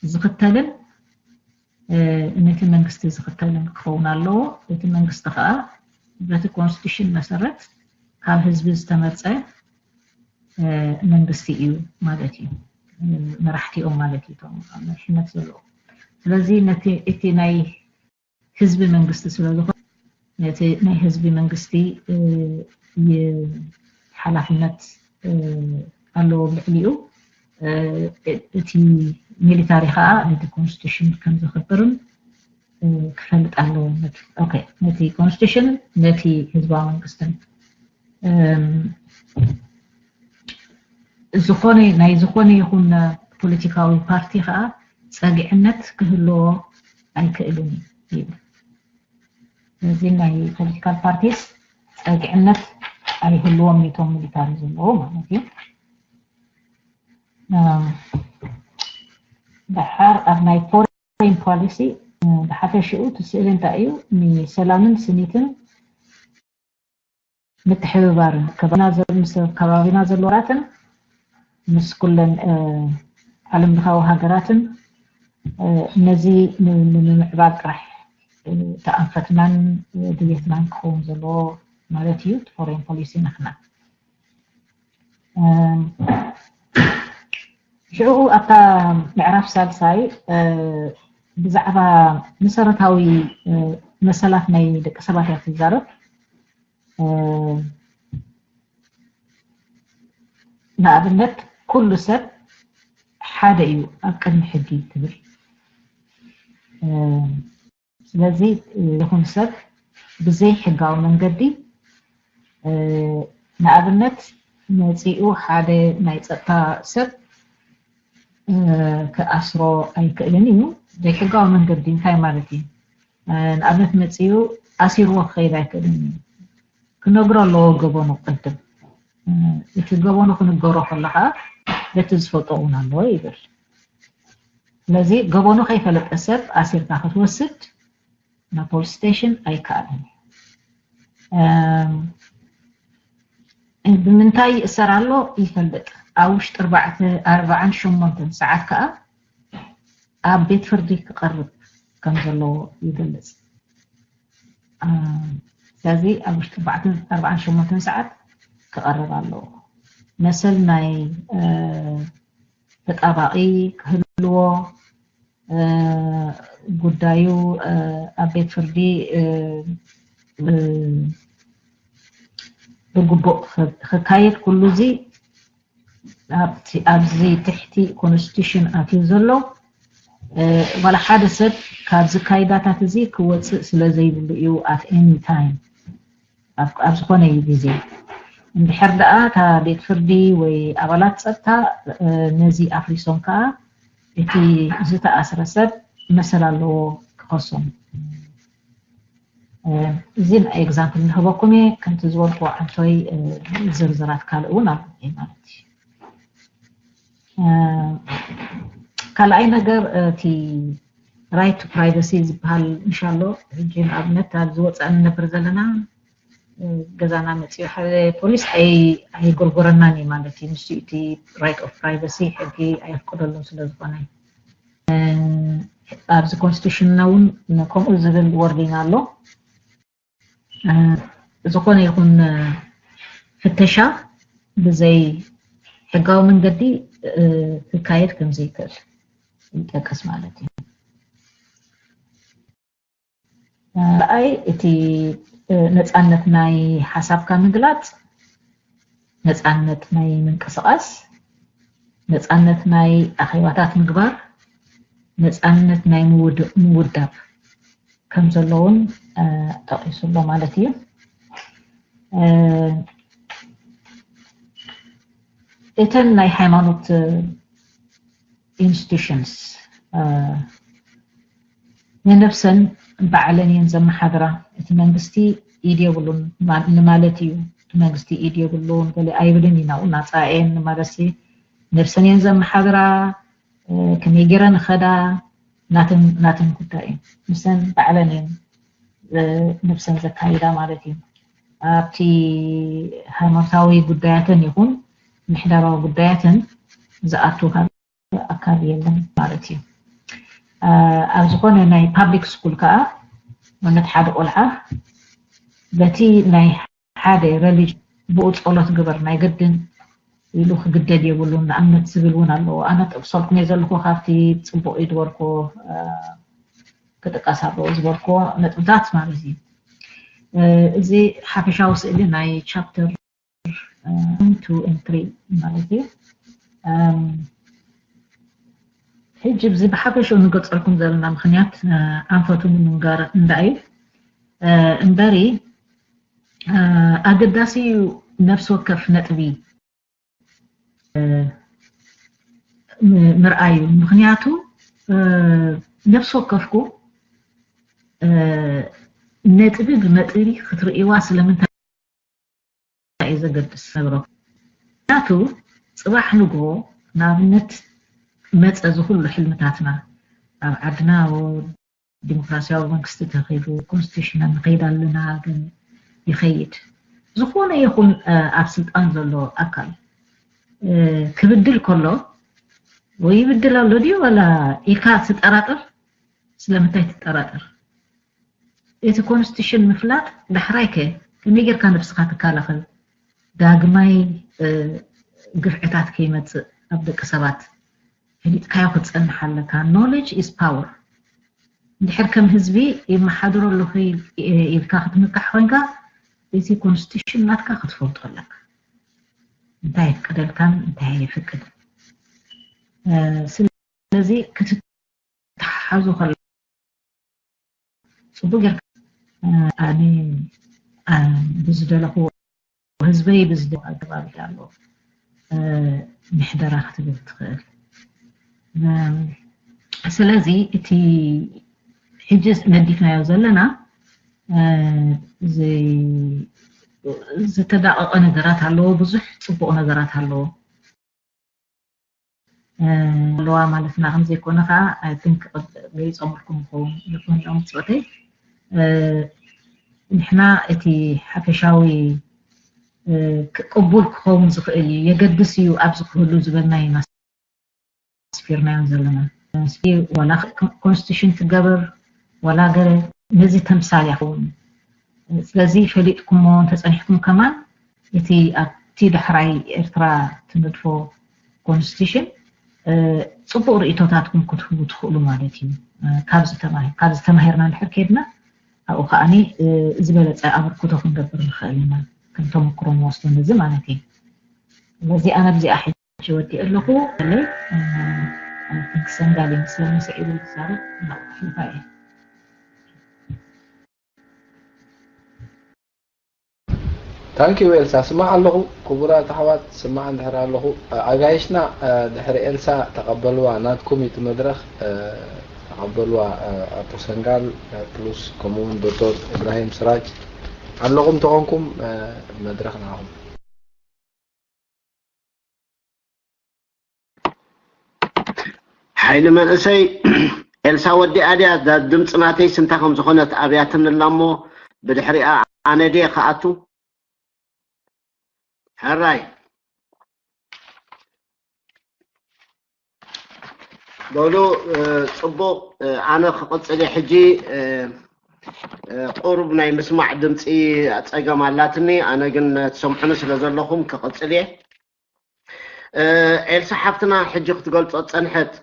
ዝኽተልን ነቲ መንግስቲ ዝኽተልን ክኸውን ኣለዎ። እቲ መንግስቲ ከዓ በቲ ኮንስቲቱሽን መሰረት ካብ ህዝቢ ዝተመርፀ መንግስቲ እዩ ማለት እዩ። መራሕቲኦም ማለት እዩ እቶም ኣብ መሪሕነት ዘለዉ። ስለዚ ነቲ እቲ ናይ ህዝቢ መንግስቲ ስለ ዝኾነ ነቲ ናይ ህዝቢ መንግስቲ ሓላፍነት ኣለዎ ልዕሊኡ። እቲ ሚሊታሪ ከዓ ነቲ ኮንስቲቱሽን ከም ዘኽብርን ክፈልጥ ኣለዎ። ነቲ ኮንስቲቱሽን ነቲ ህዝባዊ መንግስትን ዝኾነ ናይ ዝኾነ ይኹን ፖለቲካዊ ፓርቲ ከዓ ፀግዕነት ክህልዎ ኣይክእልን እዩ ይብል። ስለዚ ናይ ፖለቲካል ፓርቲስ ፀግዕነት ኣይህልዎም እቶም ሚሊታሪ ዘለዎ ማለት እዩ። ደሓር ኣብ ናይ ፎሬን ፖሊሲ ብሓፈሽኡ እቲ ስእሊ እንታይ እዩ? ንሰላምን ስኒትን ምትሕብባርን ከባቢና ዘ- ምስ ከባቢና ዘሎ ሃገራትን ምስ ኩለን ዓለም ለኻዊ ሃገራትን ነዚ ንምምዕባል ጥራሕ ተኣንፈትናን ድሌትናን ክኸውን ዘለዎ ማለት እዩ። እቲ ፎሬን ፖሊሲ ንሕና ሽዑ ኣብታ ምዕራፍ ሳልሳይ ብዛዕባ መሰረታዊ መሰላት ናይ ደቂ ሰባት እያ ትዛረብ። ንኣብነት ኩሉ ሰብ ሓደ እዩ ኣብ ቅድሚ ሕጊ ትብል። ስለዚ ይኹን ሰብ ብዘይ ሕጋዊ መንገዲ ንኣብነት መፂኡ ሓደ ናይ ፀጥታ ሰብ ክኣስሮ ኣይክእልን እዩ። ዘይሕጋዊ መንገዲ እንታይ ማለት እዩ? ንኣብነት መፂኡ ኣሲርዎ ክኸይድ ኣይክእልን እዩ። ክነግሮ ኣለዎ ገበኑ ቅድም። እቲ ገበኑ ክንገሮ ከሎ ከዓ በቲ ዝፈልጦ እውን ኣለዎ ይብል። ስለዚ ገበኑ ከይፈለጠ ሰብ ኣሲርካ ክትወስድ ናብ ፖሊስ ስቴሽን ኣይከኣልን። ብምንታይ ይእሰር ኣሎ ይፈልጥ። ኣብ ውሽጢ ኣርባዕተ ኣርባዓን ሸሞንተን ሰዓት ከዓ ኣብ ቤት ፍርዲ ክቐርብ ከም ዘለዎ ይገልጽ። ስለዚ ኣብ ውሽጢ ኣርባዕተ ኣርባዓን ሸሞንተን ሰዓት ክቐርብ ኣለዎ። መሰል ናይ ተጣባቒ ክህልዎ፣ ጉዳዩ ኣብ ቤት ፍርዲ ብግቡእ ክካየድ ኩሉ እዚ ኣብዚ ትሕቲ ኮንስቲቱሽን ኣትዩ ዘሎ ዋላ ሓደ ሰብ ካብዚ ካይዳታት እዚ ክወፅእ ስለ ዘይብሉ እዩ። ኣት ኤኒ ታይም ኣብ ዝኾነ ግዜ እንድሕር ደኣ እታ ቤት ፍርዲ ወይ ኣባላት ፀጥታ ነዚ ኣፍሪሶም ከዓ እቲ ዝተኣስረ ሰብ መሰል ኣለዎ ክኸሶም። እዚ ናይ ኤግዛምፕል ንህበኩም እየ። ከምቲ ዝበልኩዎ ዓንቶይ ዝርዝራት ካልእ እውን ኣሎ ማለት እዩ። ካልኣይ ነገር እቲ ራይት ቱ ፕራይቨሲ ዝበሃል ምሻሎ ሕጂ ንኣብነት ኣብ ዝወፃእ ንነብር ዘለና ገዛና መፅኡ ሓደ ፖሊስ ኣይጎርጎረናን እዩ ማለት እዩ። ንሱ እቲ ራይት ኦፍ ፕራይቨሲ ሕጊ ኣየፍቅደሉን ስለ ዝኾነ ኣብዚ ኮንስቲቱሽንና እውን ከምኡ ዝብል ወርዲንግ ኣሎ። ዝኾነ ይኹን ፍተሻ ብዘይ ሕጋዊ መንገዲ ክካየድ ከም ዘይክእል ይጠቅስ ማለት እዩ። ኣይ እቲ ነፃነት ናይ ሓሳብካ ምግላፅ፣ ነፃነት ናይ ምንቅስቃስ፣ ነፃነት ናይ ኣኼባታት ምግባር፣ ነፃነት ናይ ምውዳብ ከም ዘለውን ጠቂሱ ኣሎ ማለት እዩ። እተን ናይ ሃይማኖት ኢንስቲቱሽንስ ነነብሰን ባዕለን እየን ዘመሓድራ። እቲ መንግስቲ ኢድ የብሉን ንማለት እዩ። እቲ መንግስቲ ኢድ የብሉን ገለ ኣይብልን ኢና። ናፃ እየን ማለት ነብሰን እየን ዘመሓድራ። ከመይ ገይረን ንኸዳ ናተን ናተን ጉዳይ እዩ። ንሰን ባዕለን እየን ነብሰን ዘካይዳ ማለት እዩ። ኣብቲ ሃይማኖታዊ ጉዳያተን ይኹን ምሕደራዊ ጉዳያተን ዝኣቱ ኣካል የለን ማለት እዩ። ኣብ ዝኾነ ናይ ፓብሊክ ስኩል ከዓ ማለት ሓደ ቆልዓ በቲ ናይ ሓደ ረሊጅን ብኡ ጸሎት ግበር ናይ ግድን ኢሉ ክግደድ የብሉን። ንኣብነት ዝብል እውን ኣለዎ። ኣነ ጠቅሰልኩም እየ ዘለኹ ካብቲ ጽቡቅ እዩ ዝበልኩ ክጥቀስ ኣለዎ ዝበልኩዎ ነጥብታት ማለት እዩ። እዚ ሓፈሻዊ ስእሊ ናይ ቻፕተር ቱ ኤንድ ትሪ ማለት እዩ። ሕጂ እዚ ብሓፈሽኡ ንገልፀልኩም ዘለና ምክንያት ኣንፈቱ ንምንጋር እንዳ እዩ። እምበሪ ኣገዳሲ እዩ ነፍሲ ወከፍ ነጥቢ ምርኣዩ። ምክንያቱ ነፍሲ ወከፍኩም ነጥቢ ብነጥቢ ክትርእይዋ ስለምንታይ እዩ ዘገድስ ነብሮ? ምክንያቱ ፅባሕ ንግሆ ንኣብነት መፀ ዝኩሉ ሕልምታትና ኣብ ዓድና ዲሞክራሲያዊ መንግስቲ ተኺሉ ኮንስቲቱሽን ንኸይድ ኣለና ግን ይኸይድ። ዝኾነ ይኹን ኣብ ስልጣን ዘሎ ኣካል ክብድል ከሎ ወይ ይብድል ኣሎ ድዩ ዋላ ኢልካ ትጠራጠር። ስለምንታይ ትጠራጠር? እቲ ኮንስቲቱሽን ምፍላጥ ዳሕራይ ከ ከመይ ጌርካ ነብስኻ ትከላኸል? ዳግማይ ግፍዕታት ከይመፅእ ኣብ ደቂ ሰባት ፈሊጥካዮ ክትፀንሕ ኣለካ። Knowledge is power። እንድሕር ከም ህዝቢ ይመሓድሮ ኣለኹ ኢልካ ክትምካሕ ኮይንካ እቲ ኮንስቲቱሽን ናትካ ክትፈልጦ ኣለካ። እንታይ የፍቅደልካን እንታይ የፍቅድ። ስለዚ ክትተሓሓዙ ከለ ፅቡቅ ጌርካ ኣነ ብዝደለኹ ህዝበይ ብዝደለኹ ኣገባብ ኣሎ ምሕደራ ክትብል ትኽእል። ስለዚ እቲ ሕጂ ነዲፍናዮ ዘለና ዝተዳቀቀ ነገራት ኣለዎ፣ ብዙሕ ፅቡቅ ነገራት ኣለዎ ኣለዋ ማለትና ከም ዘይኮነ ከዓ ግን ገሊፆምልኩም ይኸውን ይኾን እዮም ፅኦተይ። ንሕና እቲ ሓፈሻዊ ቅቡል ክኸውን ዝኽእል እዩ የገድስ እዩ ኣብዚ ክህሉ ዝበልናዮ ኣስፊርናዮም ዘለና። ዋላ ኮንስቲቱሽን ትገበር ዋላ ገለ ነዚ ተምሳል ይኸውን። ስለዚ ፈሊጥኩሞ እንተፀኒሕኩም ከማን እቲ ኣብቲ ዳሕራይ ኤርትራ ትነድፎ ኮንስቲቱሽን ፅቡቅ ርእቶታትኩም ክትህቡ ትኽእሉ ማለት እዩ። ካብዚ ተማሂርና እንድሕር ከድና ኣብኡ ከዓኒ ዝበለፀ ኣበርክቶ ክንገብር ንኽእል ኢና። ከም ተመክሮ ንወስዶ ነዚ ማለት እዩ። ስለዚ ኣነ ኣብዚኣ ሕጂ ወዲእ ኣለኹ። ለይ ሰንጋሊ ምስለ መሰዒሉ ዝዛረብ እናቁሕልፋ እየ። ታንኪዩ ኤልሳ። ስማዕ ኣለኹ ክቡራት ኣሕዋት፣ ስማዕ እንድሕር ኣለኹ። ኣጋይሽና ድሕሪ ኤልሳ ተቐበልዋ፣ ናትኩም እዩ እቲ መድረኽ። ተቐበልዋ ኣቶ ሰንጋል ፕሉስ ከምኡውን ዶክተር እብራሂም ስራጅ ኣለኹም ተኾንኩም መድረኽ ንዓኹም። ሓይሊ መንእሰይ ኤልሳ ወዲኣ ድያ? እዛ ድምፂ ናተይስ እንታይ ከም ዝኾነት ኣብያትኒ ኣላ እሞ ብድሕሪኣ ኣነ ድየ ክኣቱ? ሕራይ በሉ። ፅቡቅ፣ ኣነ ክቕፅል እየ ሕጂ። ቁሩብ ናይ ምስማዕ ድምፂ ፀገም ኣላትኒ። ኣነ ግን ትሰምዑኒ ስለ ዘለኹም ክቕፅል እየ። ኤልሳ ሓፍትና ሕጂ ክትገልጾ ጸንሐት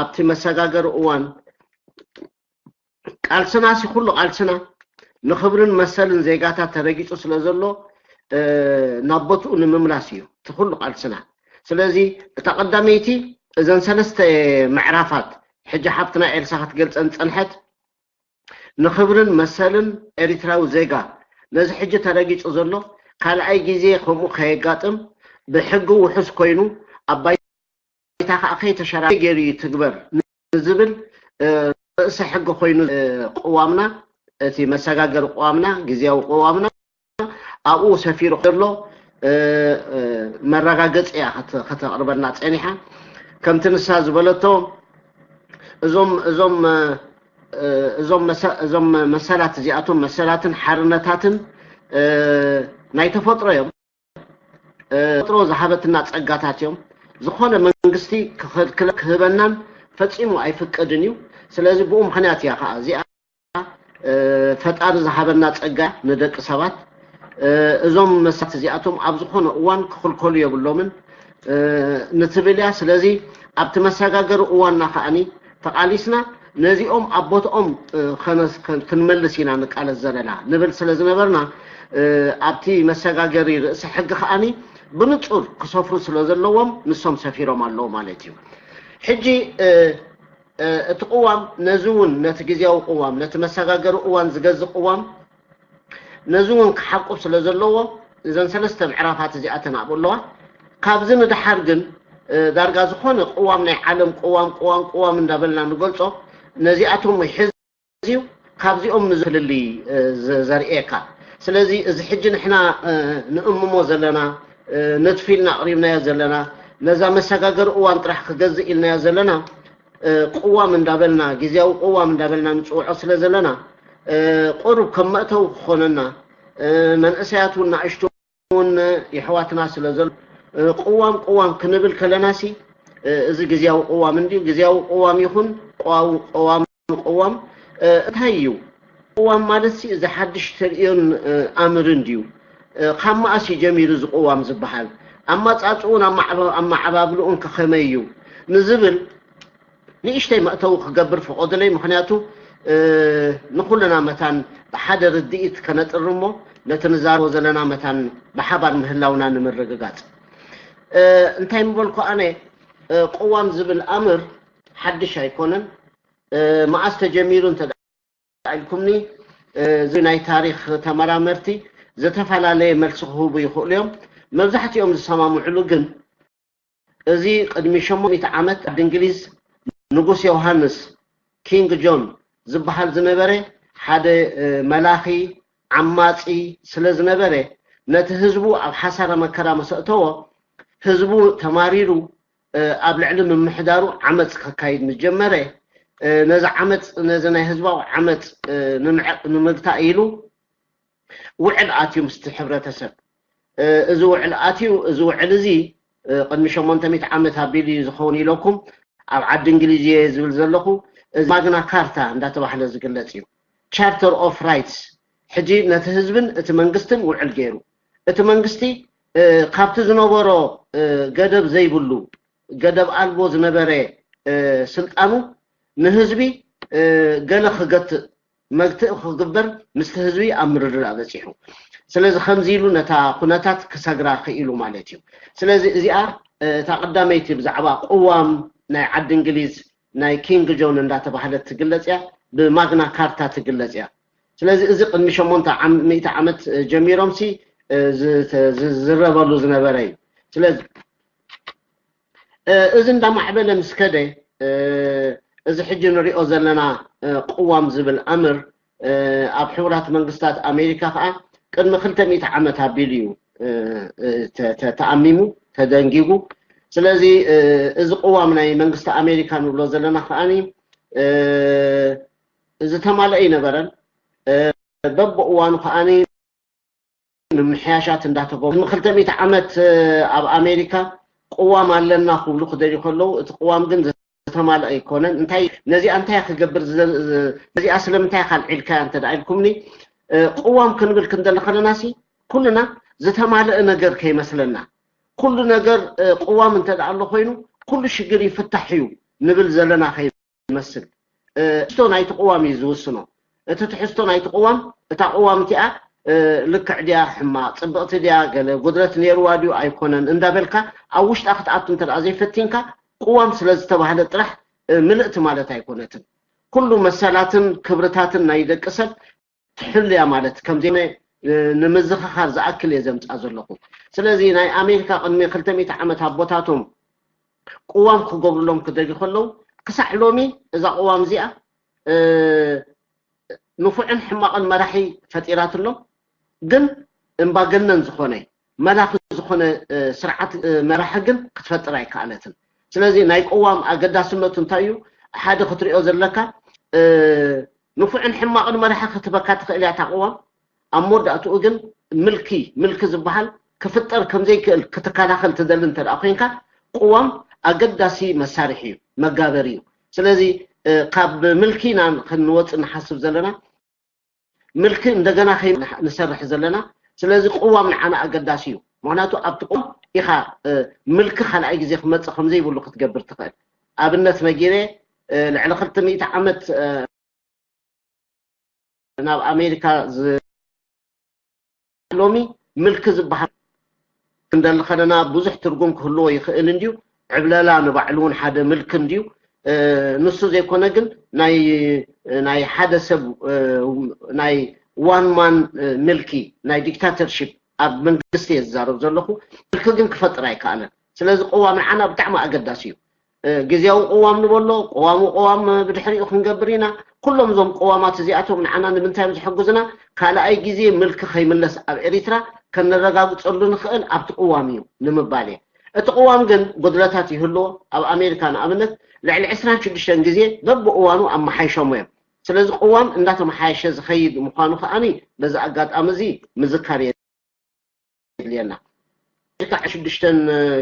ኣብቲ መሰጋገሪ እዋን ቃልስና ሲ ኩሉ ቃልስና ንኽብርን መሰልን ዜጋታት ተረጊጹ ስለ ዘሎ ናብ ቦትኡ ንምምላስ እዩ እቲ ኩሉ ቃልስና። ስለዚ እታ ቀዳመይቲ እዘን ሰለስተ ምዕራፋት ሕጂ ሓፍትና ኤልሳ ክትገልጸን ጸንሐት ንኽብርን መሰልን ኤሪትራዊ ዜጋ ነዚ ሕጂ ተረጊጹ ዘሎ ካልኣይ ግዜ ከምኡ ከየጋጥም ብሕጊ ውሑስ ኮይኑ ኣብ ባይታ ከዓ ከይተሸራ ገይሩ ይትግበር ንዝብል ርእሰ ሕጊ ኮይኑ ቅዋምና እቲ መሰጋገሪ ቅዋምና ግዜያዊ ቅዋምና ኣብኡ ሰፊሩ ዘሎ መረጋገፂ እያ ከተቕርበልና ፀኒሓ። ከምቲ ንሳ ዝበለቶ እዞም እዞም እዞም መሰላት እዚኣቶም መሰላትን ሓርነታትን ናይ ተፈጥሮ እዮም። ተፈጥሮ ዝሃበትና ፀጋታት እዮም። ዝኾነ መንግስቲ ክኸልክለ ክህበናን ፈፂሙ ኣይፍቀድን እዩ። ስለዚ ብኡ ምክንያት እያ ከዓ እዚኣ ፈጣሪ ዝሃበና ጸጋ ንደቂ ሰባት እዞም መሳት እዚኣቶም ኣብ ዝኾነ እዋን ክኽልከሉ የብሎምን ንትብል እያ። ስለዚ ኣብቲ መሰጋገሪ እዋንና ከዓኒ ተቓሊስና ነዚኦም ኣብ ቦትኦም ክንመልስ ኢና ንቃለስ ዘለና ንብል ስለ ዝነበርና ኣብቲ መሰጋገሪ ርእሲ ሕጊ ከዓኒ ብንጹር ክሰፍሩ ስለ ዘለዎም ንሶም ሰፊሮም ኣለዉ ማለት እዩ። ሕጂ እቲ ቅዋም ነዚ እውን ነቲ ግዜያዊ ቅዋም ነቲ መሰጋገሪ እዋን ዝገዝእ ቅዋም ነዚ እውን ክሓቁፍ ስለ ዘለዎ እዘን ሰለስተ ምዕራፋት እዚኣተን ኣብኡ ኣለዋ። ካብዚ ንድሓር ግን ዳርጋ ዝኾነ ቅዋም ናይ ዓለም ቅዋም ቅዋም ቅዋም እንዳበልና ንገልጾ ነዚኣቶም ይሕዝ እዩ። ካብዚኦም ንዝፍልልይ ዘርእየካ። ስለዚ እዚ ሕጂ ንሕና ንእምሞ ዘለና ንድፊ ኢልና ኣቕሪብናዮ ዘለና ነዛ መሰጋገሪ እዋን ጥራሕ ክገዝእ ኢልናዮ ዘለና ቅዋም እንዳበልና ግዜያዊ ቅዋም እንዳበልና ንፅውዖ ስለ ዘለና ቁሩብ ከም መእተዊ ክኾነና መንእሰያት እውን ንኣሽቱ እውን የሕዋትና ስለ ዘሎ ቅዋም ቅዋም ክንብል ከለና ሲ እዚ ግዜያዊ ቅዋም እንድዩ ግዜያዊ ቅዋም ይኹን ቅዋም ቅዋም እንታይ እዩ? ቅዋም ማለት ሲ እዚ ሓድሽ ተርእዮን ኣምርን ድዩ? ካብ መኣስ እዩ ጀሚሩ እዚ ቅዋም ዝበሃል? ኣመፃፅኡን ኣመዓባብልኡን ከኸመይ እዩ? ንዝብል ንእሽተይ መእተዊ ክገብር ፍቆድለይ። ምክንያቱ ንኩልና መታን ብሓደ ርድኢት ከነጥር እሞ ነቲ ንዛረቦ ዘለና መታን ብሓባር ምህላውና ንምርግጋፅ። እንታይ ምበልኩ ኣነ ቅዋም ዝብል ኣምር ሓድሽ ኣይኮነን። መኣስ ተጀሚሩ እንተ ኢልኩምኒ እዚ ናይ ታሪክ ተመራመርቲ ዝተፈላለየ መልሲ ክህቡ ይኽእሉ እዮም። መብዛሕትኦም ዝሰማምዕሉ ግን እዚ ቅድሚ ሸሞንተ ሚእቲ ዓመት ዓዲ እንግሊዝ ንጉስ ዮሃንስ ኪንግ ጆን ዝበሃል ዝነበረ ሓደ መላኺ ዓማፂ ስለ ዝነበረ ነቲ ህዝቡ ኣብ ሓሳረ መከራ መሰእተዎ ህዝቡ ተማሪሩ ኣብ ልዕሊ ምምሕዳሩ ዓመፅ ከካይድ ምስ ጀመረ ነዚ ዓመፅ ነዚ ናይ ህዝባዊ ዓመፅ ንምግታእ ኢሉ ውዕል ኣትዩ ምስቲ ሕብረተሰብ። እዚ ውዕል ኣትዩ እዚ ውዕል እዚ ቅድሚ ሸሞንተ ሚእቲ ዓመት ኣቢሉ እዩ ዝኸውን ኢለኩም ኣብ ዓዲ እንግሊዝ እየ ዝብል ዘለኹ። እዚ ማግና ካርታ እንዳተባህለ ዝግለፅ እዩ። ቻርተር ኦፍ ራይትስ ሕጂ ነቲ ህዝብን እቲ መንግስትን ውዕል ገይሩ እቲ መንግስቲ ካብቲ ዝነበሮ ገደብ ዘይብሉ ገደብ ኣልቦ ዝነበረ ስልጣኑ ንህዝቢ ገለ ክገትእ መግትእ ክግበር ምስቲ ህዝቢ ኣብ ምርድዳእ በፂሑ። ስለዚ ከምዚ ኢሉ ነታ ኩነታት ክሰግራ ክኢሉ ማለት እዩ። ስለዚ እዚኣ እታ ቀዳመይቲ ብዛዕባ ቅዋም ናይ ዓዲ እንግሊዝ ናይ ኪንግ ጆን እንዳተባህለት ትግለፅ እያ፣ ብማግና ካርታ ትግለፅ እያ። ስለዚ እዚ ቅድሚ ሸሞንተ ሚእቲ ዓመት ጀሚሮም ሲ ዝዝረበሉ ዝነበረ እዩ። ስለዚ እዚ እንዳማዕበለ ምስ ከደ እዚ ሕጂ ንሪኦ ዘለና ቅዋም ዝብል ኣምር ኣብ ሕቡራት መንግስታት ኣሜሪካ ከዓ ቅድሚ ክልተ ሚእቲ ዓመት ኣቢሉ እዩ ተኣሚሙ ተደንጊጉ። ስለዚ እዚ ቅዋም ናይ መንግስቲ ኣሜሪካ ንብሎ ዘለና ከዓኒ ዝተማልአ ኣይነበረን። በብእዋኑ ከዓኒ ምምሕያሻት እንዳተገቡ ንክልተ ሚእቲ ዓመት ኣብ ኣሜሪካ ቅዋም ኣለና ክብሉ ክደልዩ ከለዉ እቲ ቅዋም ግን ዝተማልአ ኣይኮነን። እንታይ ነዚኣ እንታይ ክገብር ነዚኣ ስለምንታይ ካልዒልካያ እንተ ኢልኩምኒ ቅዋም ክንብል ክንደሊ ከለና ሲ ኩልና ዝተማልአ ነገር ከይመስለና ኩሉ ነገር ቅዋም እንተ ኣሎ ኮይኑ ኩሉ ሽግር ይፍታሕ እዩ ንብል ዘለና ከይመስል። ትሕዝቶ ናይቲ ቅዋም እዩ ዝውስኖ። እቲ ትሕዝቶ ናይቲ ቅዋም፣ እታ ቅዋም እቲኣ ልክዕ ድያ፣ ሕማቕ፣ ፅብቕቲ ድያ፣ ገለ ጉድለት ነይርዋ ድዩ ኣይኮነን እንዳበልካ ኣብ ውሽጣ ክትኣቱ እንተ ዘይፈቲንካ፣ ቅዋም ስለ ዝተባህለ ጥራሕ ምልእቲ ማለት ኣይኮነትን። ኩሉ መሰላትን ክብርታትን ናይ ደቂ ሰብ ትሕልያ ማለት ከም ዘይኮነ ንምዝኽኻር ዝኣክል እየ ዘምፃ ዘለኹ። ስለዚ ናይ ኣሜሪካ ቅድሚ ክልተ ሚእቲ ዓመት ኣቦታቶም ቅዋም ክገብሩሎም ክደልዩ ከለዉ፣ ክሳዕ ሎሚ እዛ ቅዋም እዚኣ ንፉዕን ሕማቕን መራሒ ፈጢራትሎም፣ ግን እምባገነን ዝኾነ፣ መላኺ ዝኾነ ስርዓት መራሒ ግን ክትፈጥር ኣይከኣለትን። ስለዚ ናይ ቅዋም ኣገዳስነቱ እንታይ እዩ? ሓደ ክትሪኦ ዘለካ፣ ንፉዕን ሕማቕን መራሒ ክትበካ ትኽእል እያ እታ ቅዋም። ኣብ መወዳእትኡ ግን ምልኪ፣ ምልኪ ዝበሃል ክፍጠር ከም ዘይክእል ክትከላኸል ትደሊ እንተ ደኣ ኮይንካ፣ ቅዋም ኣገዳሲ መሳርሒ እዩ፣ መጋበሪ እዩ። ስለዚ ካብ ምልኪ ኢና ክንወፅእ ንሓስብ ዘለና። ምልኪ እንደገና ከይ ንሰርሕ ዘለና። ስለዚ ቅዋም ንዓና ኣገዳሲ እዩ። ምኽንያቱ ኣብቲ ቅዋም ኢኻ ምልኪ ካልኣይ ግዜ ክመፅእ ከም ዘይብሉ ክትገብር ትኽእል። ኣብነት ነጊረ፣ ልዕሊ ክልተ ሚእቲ ዓመት ናብ ኣሜሪካ ሎሚ ምልኪ ዝበሃል ክንደሊ ከለና ብዙሕ ትርጉም ክህልዎ ይኽእል እንድዩ። ዕብለላ ንባዕሉ እውን ሓደ ምልኪ እንድዩ። ንሱ ዘይኮነ ግን ናይ ናይ ሓደ ሰብ ናይ ዋን ማን ምልኪ ናይ ዲክታተርሺፕ ኣብ መንግስቲ እየ ዝዛረብ ዘለኹ። ምልኪ ግን ክፈጥር ኣይከኣለን። ስለዚ ቅዋም ንዓና ብጣዕሚ ኣገዳሲ እዩ። ግዜያዊ ቅዋም ንበሎ፣ ቅዋሙ ቅዋም ብድሕሪኡ ክንገብር ኢና። ኩሎም እዞም ቅዋማት እዚኣቶም ንዓና ንምንታይ እዮም ዝሕግዙና? ካልኣይ ግዜ ምልኪ ከይምለስ ኣብ ኤሪትራ ከነረጋግፀሉ ንኽእል ኣብቲ ቅዋም እዩ ንምባል እየ። እቲ ቅዋም ግን ጉድለታት ይህልዎ። ኣብ ኣሜሪካ ንኣብነት ልዕሊ ዕስራን ሽዱሽተን ግዜ በብእዋኑ ኣመሓይሾሞ እዮም። ስለዚ ቅዋም እንዳተመሓየሸ ዝኸይድ ምዃኑ ከዓኒ በዚ ኣጋጣሚ እዚ ምዝካር እየ የድልየና። ክልተ ሽዱሽተን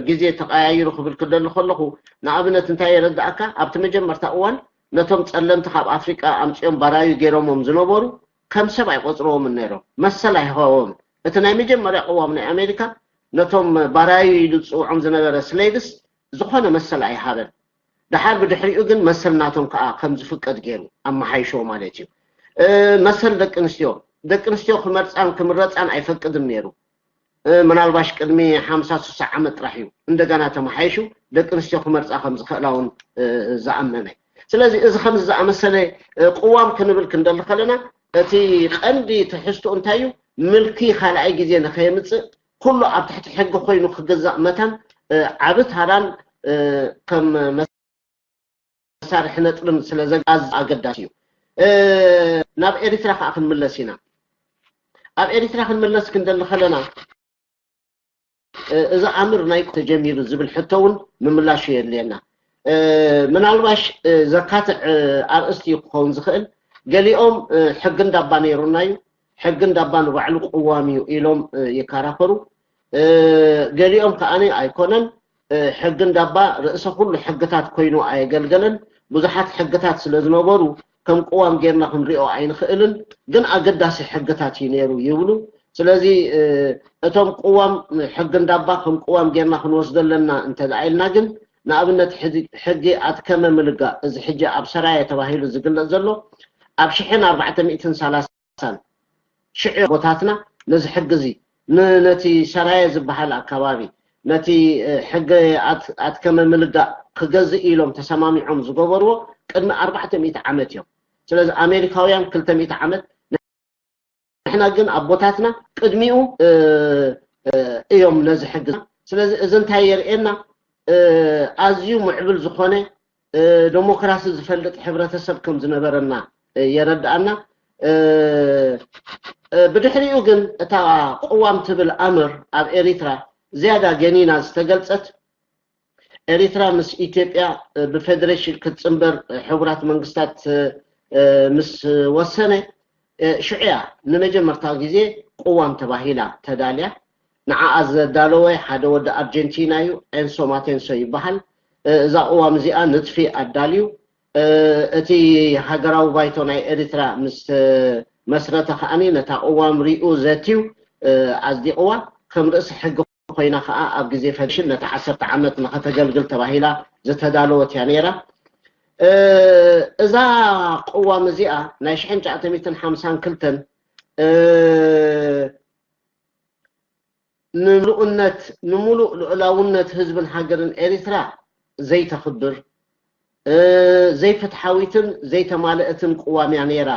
ግዜ ተቐያይሩ ክብል ክደሊ ከለኹ፣ ንኣብነት እንታይ የረዳእካ? ኣብቲ መጀመርታ እዋን ነቶም ጸለምቲ ካብ ኣፍሪቃ ኣምጺኦም ባራዩ ገይሮሞም ዝነበሩ ከም ሰብ ኣይቆጽርዎምን ነይሮም፣ መሰል ኣይሃቦምን። እቲ ናይ መጀመርያ ቅዋም ናይ ኣሜሪካ ነቶም ባራዩ ኢሉ ዝጽውዖም ዝነበረ ስሌቭስ ዝኾነ መሰል ኣይሃበን። ደሓር ብድሕሪኡ ግን መሰል ናቶም ከዓ ከም ዝፍቀድ ገይሩ ኣመሓይሾ ማለት እዩ። መሰል ደቂ ኣንስትዮ፣ ደቂ ኣንስትዮ ክመርፃን ክምረፃን ኣይፈቅድን ነይሩ። ምናልባሽ ቅድሚ ሓምሳ ስሳ ዓመት ጥራሕ እዩ እንደገና ተመሓይሹ ደቂ ኣንስትዮ ክመርፃ ከም ዝኽእላ እውን ዝኣመነ። ስለዚ እዚ ከምዚ ዝኣመሰለ ቅዋም ክንብል ክንደሊ ከለና እቲ ቀንዲ ትሕዝቶ እንታይ እዩ? ምልኪ ካልኣይ ግዜ ንኸየምፅእ ኩሉ ኣብ ትሕቲ ሕጊ ኮይኑ ክግዛእ መታን ዓቢ ታራን ከም መሳርሒ ነጥብን ስለ ዘጋዝ ኣገዳሲ እዩ። ናብ ኤሪትራ ከዓ ክንምለስ ኢና። ኣብ ኤሪትራ ክንምለስ ክንደሊ ከለና እዚ ኣምር ናይ ተጀሚሩ ዝብል ሕቶ እውን ምምላሹ የድልየና። ምናልባሽ ዘካትዕ ኣርእስቲ እዩ ክኸውን ዝኽእል። ገሊኦም ሕጊ እንዳባ ነይሩና እዩ፣ ሕጊ እንዳባ ንባዕሉ ቅዋም እዩ ኢሎም ይከራኸሩ። ገሊኦም ከዓኒ ኣይኮነን፣ ሕጊ እንዳባ ርእሰ ኩሉ ሕግታት ኮይኑ ኣየገልገለን። ብዙሓት ሕግታት ስለ ዝነበሩ ከም ቅዋም ጌርና ክንሪኦ ኣይንኽእልን፣ ግን ኣገዳሲ ሕግታት እዩ ነይሩ ይብሉ። ስለዚ እቶም ቅዋም ሕጊ እንዳባ ከም ቅዋም ጌርና ክንወስዶ ኣለና እንተ ደኣ ኢልና ግን፣ ንኣብነት ሕጊ ኣትከመ ምልጋእ፣ እዚ ሕጂ ኣብ ሰራየ ተባሂሉ ዝግለጽ ዘሎ፣ ኣብ ሽሕን ኣርባዕተ ሚእትን ሰላሳን ሽዑ ኣቦታትና ነዚ ሕጊ እዚ፣ ነቲ ሰራየ ዝበሃል ኣከባቢ፣ ነቲ ሕጊ ኣትከመ ምልጋእ ክገዝእ ኢሎም ተሰማሚዖም ዝገበርዎ ቅድሚ ኣርባዕተ ሚእቲ ዓመት እዮም። ስለዚ ኣሜሪካውያን ክልተ ሚእቲ ዓመት፣ ንሕና ግን ኣቦታትና ቅድሚኡ እዮም ነዚ ሕጊ። ስለዚ እዚ እንታይ የርእየና? ኣዝዩ ምዕብል ዝኾነ ደሞክራሲ ዝፈልጥ ሕብረተሰብ ከም ዝነበረና የረድኣና። ብድሕሪኡ ግን እታ ቅዋም ትብል ኣምር ኣብ ኤሪትራ ዝያዳ ገኒና ዝተገልጸት፣ ኤሪትራ ምስ ኢትዮጵያ ብፌደሬሽን ክትጽንበር ሕቡራት መንግስታት ምስ ወሰነ፣ ሽዑ እያ ንመጀመርታ ግዜ ቅዋም ተባሂላ ተዳልያ። ንዓኣ ዘዳለወ ሓደ ወዲ ኣርጀንቲና እዩ፣ ኤንሶ ማቴንሶ ይበሃል። እዛ ቅዋም እዚኣ ንጥፊ ኣዳልዩ፣ እቲ ሃገራዊ ባይቶ ናይ ኤሪትራ ምስ መስረተ ከዓኒ ነታ ቅዋም ሪኡ ዘትዩ ኣጽዲቕዋ። ከም ርእሲ ሕጊ ኮይና ከዓ ኣብ ግዜ ፈደረሽን ነቲ ዓሰርተ ዓመት ንኸተገልግል ተባሂላ ዝተዳለወት እያ ነይራ። እዛ ቅዋም እዚኣ ናይ ሽሕን ትሽዓተ ሚእትን ሓምሳን ክልተን ንምሉእነት ንምሉእ ልዑላውነት ህዝብን ሃገርን ኤሪትራ ዘይተኽብር ዘይፍትሓዊትን ዘይተማልእትን ቅዋም እያ ነይራ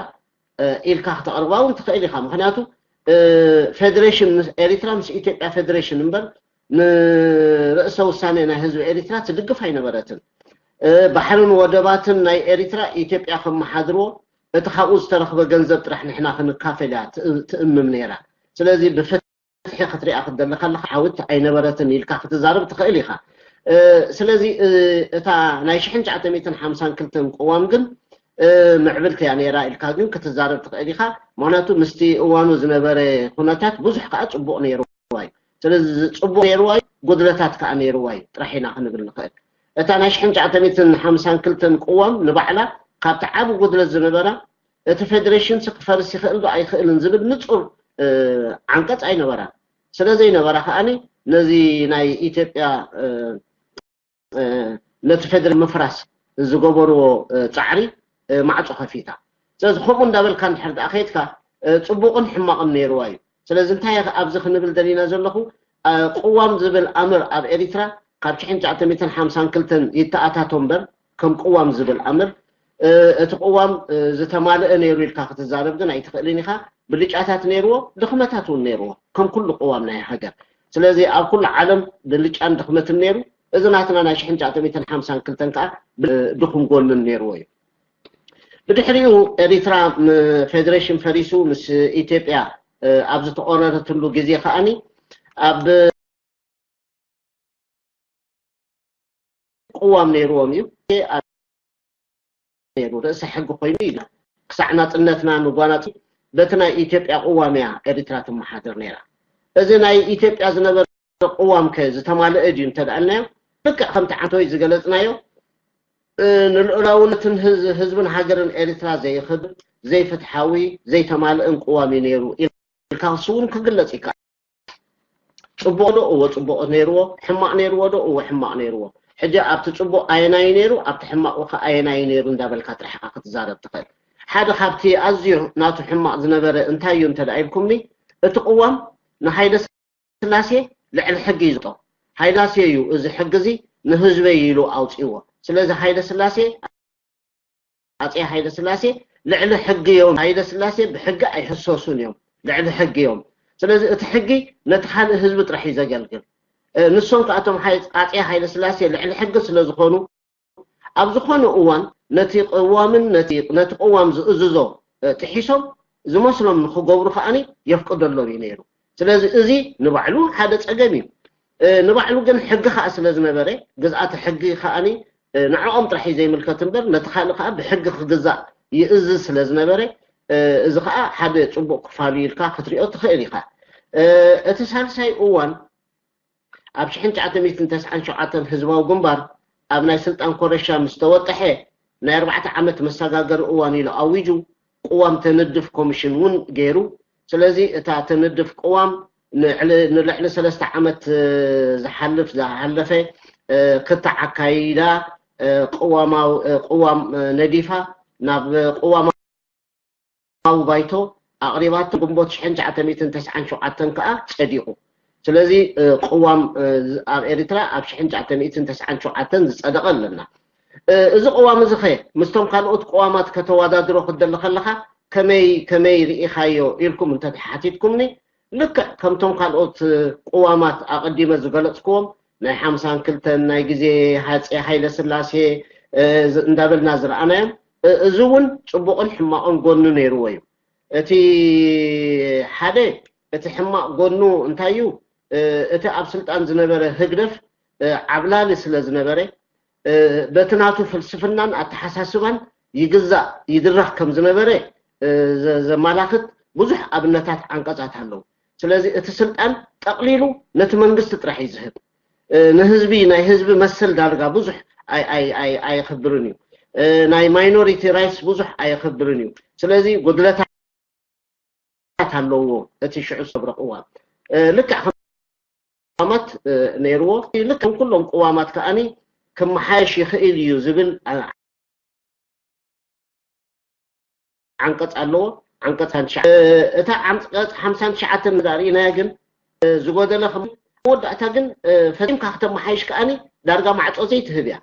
ኢልካ ክተቕርባ እውን ትኽእል ኢኻ። ምክንያቱ ፌደሬሽን ኤሪትራ ምስ ኢትዮጵያ ፌደሬሽን እምበር ንርእሰ ውሳኔ ናይ ህዝቢ ኤሪትራ ትድግፍ ኣይነበረትን። ባሕርን ወደባትን ናይ ኤሪትራ ኢትዮጵያ ከመሓድርዎ እቲ ካብኡ ዝተረኽበ ገንዘብ ጥራሕ ንሕና ክንካፈል እያ ትእምም ነይራ። ስለዚ ብፍትሒ ክትሪኣ ክትደሊ ከለካ ሓውት ኣይነበረትን ኢልካ ክትዛረብ ትኽእል ኢኻ። ስለዚ እታ ናይ ሽሕን ትሽዓተ ሚእትን ሓምሳን ክልተን ቅዋም ግን ምዕብልቲ እያ ነይራ ኢልካ ግን ክትዛረብ ትኽእል ኢኻ። ምክንያቱ ምስቲ እዋኑ ዝነበረ ኩነታት ብዙሕ ከዓ ፅቡቕ ነይርዋ እዩ። ስለዚ ፅቡቕ ነይርዋ እዩ፣ ጉድለታት ከዓ ነይርዋ እዩ ጥራሕ ኢና ክንብል ንኽእል። እታ ናይ ሽሕን ትሽዓተ ሚእትን ሓምሳን ክልተን ቅዋም ንባዕላ ካብቲ ዓቢ ጉድለት ዝነበራ እቲ ፌደሬሽን ክፈርስ ይኽእል ዶ ኣይኽእልን ዝብል ንፁር ዓንቀፅ ኣይነበራን። ስለ ዘይነበራ ከዓኒ ነዚ ናይ ኢትዮጵያ ነቲ ፌደራል ምፍራስ ዝገበርዎ ፃዕሪ ማዕፆ ከፊታ። ስለዚ ከምኡ እንዳበልካ እንድሕር ደኣ ከይድካ ፅቡቕን ሕማቕን ነይርዋ እዩ። ስለዚ እንታይ ኣብዚ ክንብል ደሊና ዘለኹ ቅዋም ዝብል ኣምር ኣብ ኤሪትራ ካብ ሽሕን ትሽዓተ ሚእትን ሓምሳን ክልተን ይተኣታቶ እምበር ከም ቅዋም ዝብል ኣምር እቲ ቅዋም ዝተማልአ ነይሩ ኢልካ ክትዛረብ ግን ኣይትኽእልን ኢኻ። ብልጫታት ነይርዎ፣ ድኽመታት እውን ነይርዎ ከም ኩሉ ቅዋም ናይ ሃገር። ስለዚ ኣብ ኩሉ ዓለም ብልጫን ድኽመትን ነይሩ። እዚ ናትና ናይ ሽሕን ትሽዓተ ሚእትን ሓምሳን ክልተን ከዓ ድኹም ጎንን ነይርዎ እዩ። ብድሕሪኡ ኤሪትራ ፌደሬሽን ፈሪሱ ምስ ኢትዮጵያ ኣብ ዝተቆረረትሉ ግዜ ከዓኒ ኣብ ቅዋም ነይርዎም እዩ። ነይሩ ርእሰ ሕጊ ኮይኑ ኢሉ ክሳዕ ናፅነትና ንጓናፂ በቲ ናይ ኢትዮጵያ ቅዋም እያ ኤሪትራ ትመሓደር ነይራ። እዚ ናይ ኢትዮጵያ ዝነበረ ቅዋም ከ ዝተማልአ ድዩ እንተደኣልናዮ ልክዕ ከምቲ ዓንቶይ ዝገለፅናዮ ንልዑላውነትን ህዝብን ሃገርን ኤሪትራ ዘይኽብር ዘይፍትሓዊ ዘይተማልእን ቅዋም እዩ ነይሩ ኢልካ ክስውን ክግለፅ ይከኣል። ፅቡቕ ዶ እወ ፅቡቕ ነይርዎ፣ ሕማቕ ነይርዎ ዶ እወ ሕማቕ ነይርዎ። ሕጂ ኣብቲ ፅቡቕ ኣየናይ ነይሩ ኣብቲ ሕማቕ ከ ኣየናይ ነይሩ እንዳበልካ ጥራሕ ኢኻ ክትዛረብ ትኽእል። ሓደ ካብቲ ኣዝዩ ናቱ ሕማቕ ዝነበረ እንታይ እዩ እንተ ኢልኩምኒ እቲ ቅዋም ንሃይለ ስላሴ ልዕሊ ሕጊ እዩ ዝጠ ሃይለ ስላሴ እዩ እዚ ሕጊ እዚ ንህዝበይ ኢሉ ኣውፅእዎ። ስለዚ ሃይለ ስላሴ ኣጼ ሃይለ ስላሴ ልዕሊ ሕጊ እዮም። ሃይለ ስላሴ ብሕጊ ኣይሕሰሱን እዮም፣ ልዕሊ ሕጊ እዮም። ስለዚ እቲ ሕጊ ነቲ ካልእ ህዝቢ ጥራሕ እዩ ዘገልግል። ንሶም ከኣቶም ኣጼ ሃይለ ስላሴ ልዕሊ ሕጊ ስለ ዝኾኑ ኣብ ዝኾነ እዋን ነቲ ቅዋምን ነቲ ነቲ ቅዋም ዝእዝዞ ጥሒሶም ዝመስሎም ንክገብሩ ከዓኒ የፍቅደሎም እዩ ነይሩ። ስለዚ እዚ ንባዕሉ ሓደ ፀገም እዩ። ንባዕሉ ግን ሕጊ ከዓ ስለ ዝነበረ ግዝኣተ ሕጊ ከዓኒ ንዕኦም ጥራሕ እዩ ዘይምልከት እምበር ነቲ ካልእ ከዓ ብሕጊ ክግዛእ ይእዝዝ ስለ ዝነበረ እዚ ከዓ ሓደ ፅቡቅ ክፋሉ ኢልካ ክትሪኦ ትኽእል ኢኻ። እቲ ሳልሳይ እዋን ኣብ ሽሕን ትሽዓተ ሚእትን ተስዓን ሸውዓተን ህዝባዊ ግንባር ኣብ ናይ ስልጣን ኮረሻ ምስ ተወጠሐ ናይ ኣርባዕተ ዓመት መሰጋገሪ እዋን ኢሉ ኣዊጁ ቅዋም ተንድፍ ኮሚሽን እውን ገይሩ። ስለዚ እታ ተንድፍ ቅዋም ንልዕሊ ሰለስተ ዓመት ዝሓልፍ ዝሓለፈ ክታዕ ኣካይዳ ቅዋም ነዲፋ ናብ ቅዋማዊ ባይቶ ኣቕሪባቶ ግንቦት ሽሕን ትሽዓተ ሚእትን ተስዓን ሸውዓተን ከዓ ፀዲቑ። ስለዚ ቅዋም ኣብ ኤርትራ ኣብ ሽሕን ትሽዓተ ሚእትን ተስዓን ሸውዓተን ዝፀደቐ ኣለና። እዚ ቅዋም እዚ ኸ ምስቶም ካልኦት ቅዋማት ከተወዳድሮ ክትደሊ ከለኻ ከመይ ከመይ ርኢኻዮ ኢልኩም እንተተሓቲትኩምኒ ልክዕ ከምቶም ካልኦት ቅዋማት ኣቐዲመ ዝገለፅክዎም ናይ ሓምሳን ክልተን ናይ ግዜ ሃፀ ሃይለ ስላሴ እንዳበልና ዝረኣናዮም እዚ እውን ፅቡቕን ሕማቕን ጎኑ ነይርዎ እዩ። እቲ ሓደ እቲ ሕማቕ ጎኑ እንታይ እዩ? እቲ ኣብ ስልጣን ዝነበረ ህግደፍ ዓብላሊ ስለ ዝነበረ በቲ ናቱ ፍልስፍናን ኣተሓሳስባን ይግዛእ ይድረኽ ከም ዝነበረ ዘማላኽት ብዙሕ ኣብነታት ዓንቀፃት ኣለዉ። ስለዚ እቲ ስልጣን ጠቕሊሉ ነቲ መንግስቲ ጥራሕ እዩ ዝህብ። ንህዝቢ ናይ ህዝቢ መሰል ዳርጋ ብዙሕ ኣየኽብርን እዩ። ናይ ማይኖሪቲ ራይትስ ብዙሕ ኣየኽብርን እዩ። ስለዚ ጉድለታት ኣለዎ እቲ ሽዑ ዝሰብረ ቅዋም ልክዕ ቅዋማት ነይርዎ። ልክም ኩሎም ቅዋማት ከኣኒ ክመሓየሽ ይኽእል እዩ ዝብል ዓንቀጽ ኣለዎ። ዓንቀጽ እታ ዓንቀጽ ሓምሳን ትሽዓተን ርኢናያ ግን ዝጎደለ መወዳእታ ግን ፈጺምካ ክተመሓይሽ ከኣኒ ዳርጋ ማዕጾ ዘይትህብ እያ።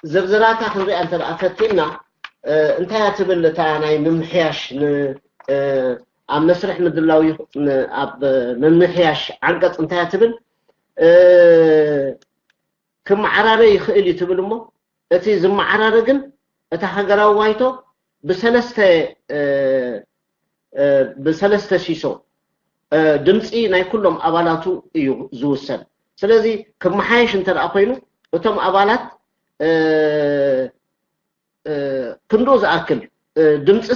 ዝርዝራታ ክንሪኣ እንተ ፈቲና እንታይ እያ ትብል እታ ናይ ምምሕያሽ ኣብ መስርሕ ምድላው ኣብ ምምሕያሽ ዓንቀጽ እንታይ እያ ትብል? ክመዓራረ ይኽእል እዩ ትብል እሞ እቲ ዝመዓራረ ግን እታ ሃገራዊ ባይቶ ብሰለስተ ብሰለስተ ሲሶ ድምፂ ናይ ኩሎም ኣባላቱ እዩ ዝውሰን። ስለዚ ክመሓየሽ እንተ ኮይኑ እቶም ኣባላት ክንድኡ ዝኣክል ድምፂ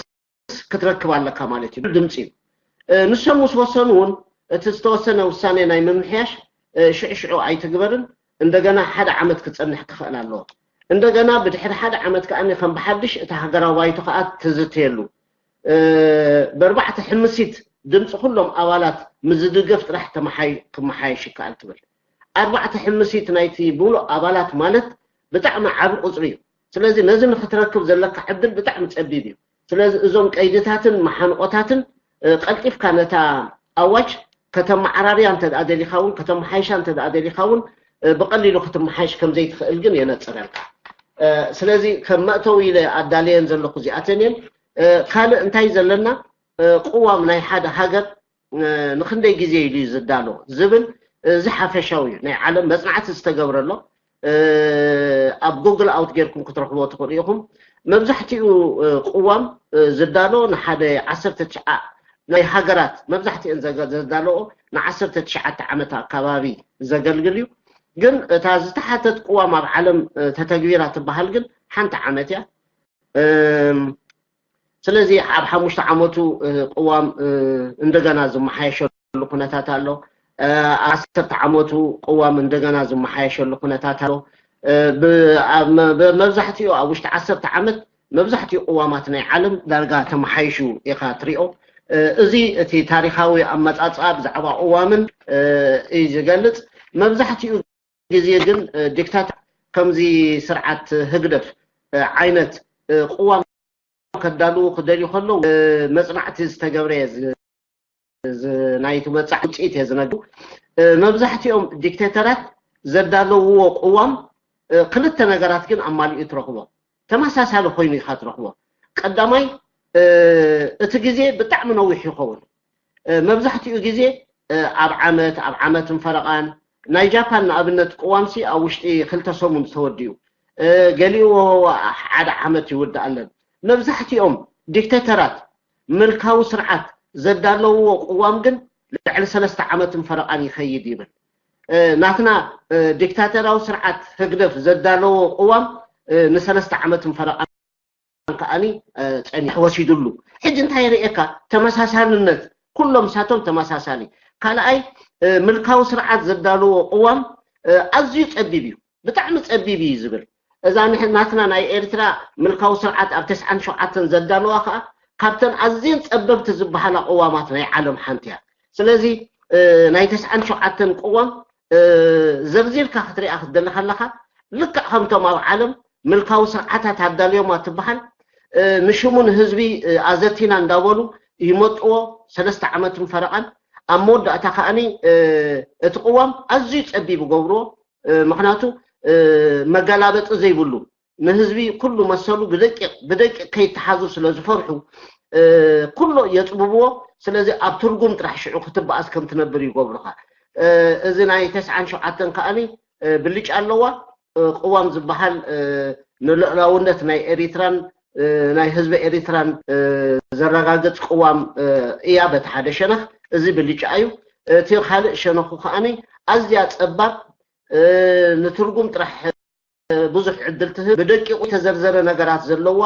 ክትረክብ ኣለካ ማለት እዩ። ድምፂ እዩ። ንሶም ምስ ወሰኑ እውን እቲ ዝተወሰነ ውሳኔ ናይ ምምሕያሽ ሽዕሽዑ ኣይትግበርን። እንደገና ሓደ ዓመት ክፀንሕ ክኽእል ኣለዎ። እንደገና ብድሕሪ ሓደ ዓመት ከዓ ከም ብሓድሽ እቲ ሃገራዊ ባይቶ ከዓ ትዝተየሉ። ብኣርባዕተ ሕምሲት ድምፂ ኩሎም ኣባላት ምዝድገፍ ጥራሕ ክመሓየሽ ይከኣል ትብል። ኣርባዕተ ሕምሲት ናይቲ ሙሉእ ኣባላት ማለት ብጣዕሚ ዓቢ ቁፅሪ እዩ። ስለዚ ነዚ ንክትረክብ ዘለካ ዕድል ብጣዕሚ ፀቢብ እዩ። ስለዚ እዞም ቀይድታትን መሓንቆታትን ቀልጢፍካ ነታ ኣዋጅ ከተመዓራርያ እንተ ደሊኻ እውን ከተመሓይሻ እንተ ደሊኻ እውን ብቐሊሉ ክትመሓይሽ ከም ዘይትኽእል ግን የነፅረልካ። ስለዚ ከም መእተዊ ኢለ ኣዳለየን ዘለኹ እዚኣተን እየን። ካልእ እንታይ ዘለና? ቅዋም ናይ ሓደ ሃገር ንክንደይ ግዜ ኢሉ እዩ ዝዳሎ ዝብል፣ እዚ ሓፈሻዊ እዩ። ናይ ዓለም መፅናዕቲ ዝተገብረሎ ኣብ ጉግል ኣውት ጌርኩም ክትረኽቦ ትኽእሉ ኢኹም። መብዛሕትኡ ቅዋም ዝዳሎ ንሓደ ዓሰርተ ትሽዓ ናይ ሃገራት መብዛሕትኤን ዘዳለኦ ንዓሰርተ ትሽዓተ ዓመት ኣካባቢ ዘገልግል እዩ። ግን እታ ዝተሓተት ቅዋም ኣብ ዓለም ተተግቢራ ትበሃል ግን ሓንቲ ዓመት እያ። ስለዚ ኣብ ሓሙሽተ ዓመቱ ቅዋም እንደገና ዝመሓየሸሉ ኩነታት ኣሎ። ዓሰርተ ዓመቱ ቅዋም እንደገና ዝመሓየሸሉ ኩነታት ኣሎ። መብዛሕትኡ ኣብ ውሽጢ ዓሰርተ ዓመት መብዛሕትኡ ቅዋማት ናይ ዓለም ዳርጋ ተመሓይሹ ኢኻ ትሪኦ። እዚ እቲ ታሪኻዊ ኣመፃፅኣ ብዛዕባ ቅዋምን እዩ ዝገልፅ። መብዛሕትኡ ግዜ ግን ዲክታተር ከምዚ ስርዓት ህግደፍ ዓይነት ቅዋም ከዳልዉ ክደልዩ ከለዉ መፅናዕቲ ዝተገብረ ናይቲ መፅናዕቲ ውፅኢት እየ ዝነግር። መብዛሕትኦም ዲክቴተራት ዘዳለውዎ ቅዋም ክልተ ነገራት ግን ኣማሊኡ ትረኽቦ። ተመሳሳሊ ኮይኑ ኢኻ ትረኽቦ። ቀዳማይ እቲ ግዜ ብጣዕሚ ነዊሕ ይኸውን። መብዛሕትኡ ግዜ ኣብ ዓመት ኣብ ዓመትን ፈረቓን። ናይ ጃፓን ንኣብነት ቅዋምሲ ኣብ ውሽጢ ክልተ ሰሙን ዝተወድኡ፣ ገሊኡ ሓደ ዓመት ይውድኣለን። መብዛሕትኦም ዲክተተራት ምልካዊ ስርዓት ዘዳለውዎ ቅዋም ግን ልዕሊ ሰለስተ ዓመትን ፈረቓን ይኸይድ ይብል። ናትና ዲክታተራዊ ስርዓት ህግደፍ ዘዳለዎ ቅዋም ንሰለስተ ዓመትን ፈረቓን ከዓኒ ፀኒሑ ወሲዱሉ። ሕጂ እንታይ የርእየካ? ተመሳሳልነት፣ ኩሎም ሳቶም ተመሳሳሊ። ካልኣይ ምልካዊ ስርዓት ዘዳለዎ ቅዋም ኣዝዩ ፀቢብ እዩ፣ ብጣዕሚ ፀቢብ እዩ ዝብል። እዛ ናትና ናይ ኤርትራ ምልካዊ ስርዓት ኣብ ተስዓን ሸውዓተን ዘዳለዋ ከዓ ካብተን ኣዝየን ፀበብቲ ዝበሃላ ቅዋማት ናይ ዓለም ሓንቲ እያ። ስለዚ ናይ ተስዓን ሸውዓተን ቅዋም ዘርዚርካ ክትሪኣ ክትደሊ ከለካ ልክዕ ከምቶም ኣብ ዓለም ምልካዊ ስርዓታት ኣዳልዮማ ትበሃል። ንሽሙ ንህዝቢ ኣዘቲና እንዳበሉ ይመጥዎ ሰለስተ ዓመትን ፈረቓን። ኣብ መወዳእታ ከዓኒ እቲ ቅዋም ኣዝዩ ፀቢብ ይገብርዎ። ምክንያቱ መገላበጢ ዘይብሉ ንህዝቢ ኩሉ መሰሉ ብደቂቕ ብደቂቕ ከይተሓዙ ስለ ዝፈርሑ ኩሎ የፅብብዎ። ስለዚ ኣብ ትርጉም ጥራሕ ሽዑ ክትበኣስ ከም ትነብር ይገብሩኻ። እዚ ናይ ተስዓን ሸውዓተን ከዓኒ ብልጫ ኣለዋ። ቅዋም ዝበሃል ንልዑላውነት ናይ ኤሪትራን ናይ ህዝቢ ኤሪትራን ዘረጋግፅ ቅዋም እያ በቲ ሓደ ሸነኽ። እዚ ብልጫ እዩ። እቲ ካልእ ሸነኹ ከዓኒ ኣዝያ ፀባብ ንትርጉም ጥራሕ ብዙሕ ዕድል ትህብ፣ ብደቂቑ ተዘርዘረ ነገራት ዘለዋ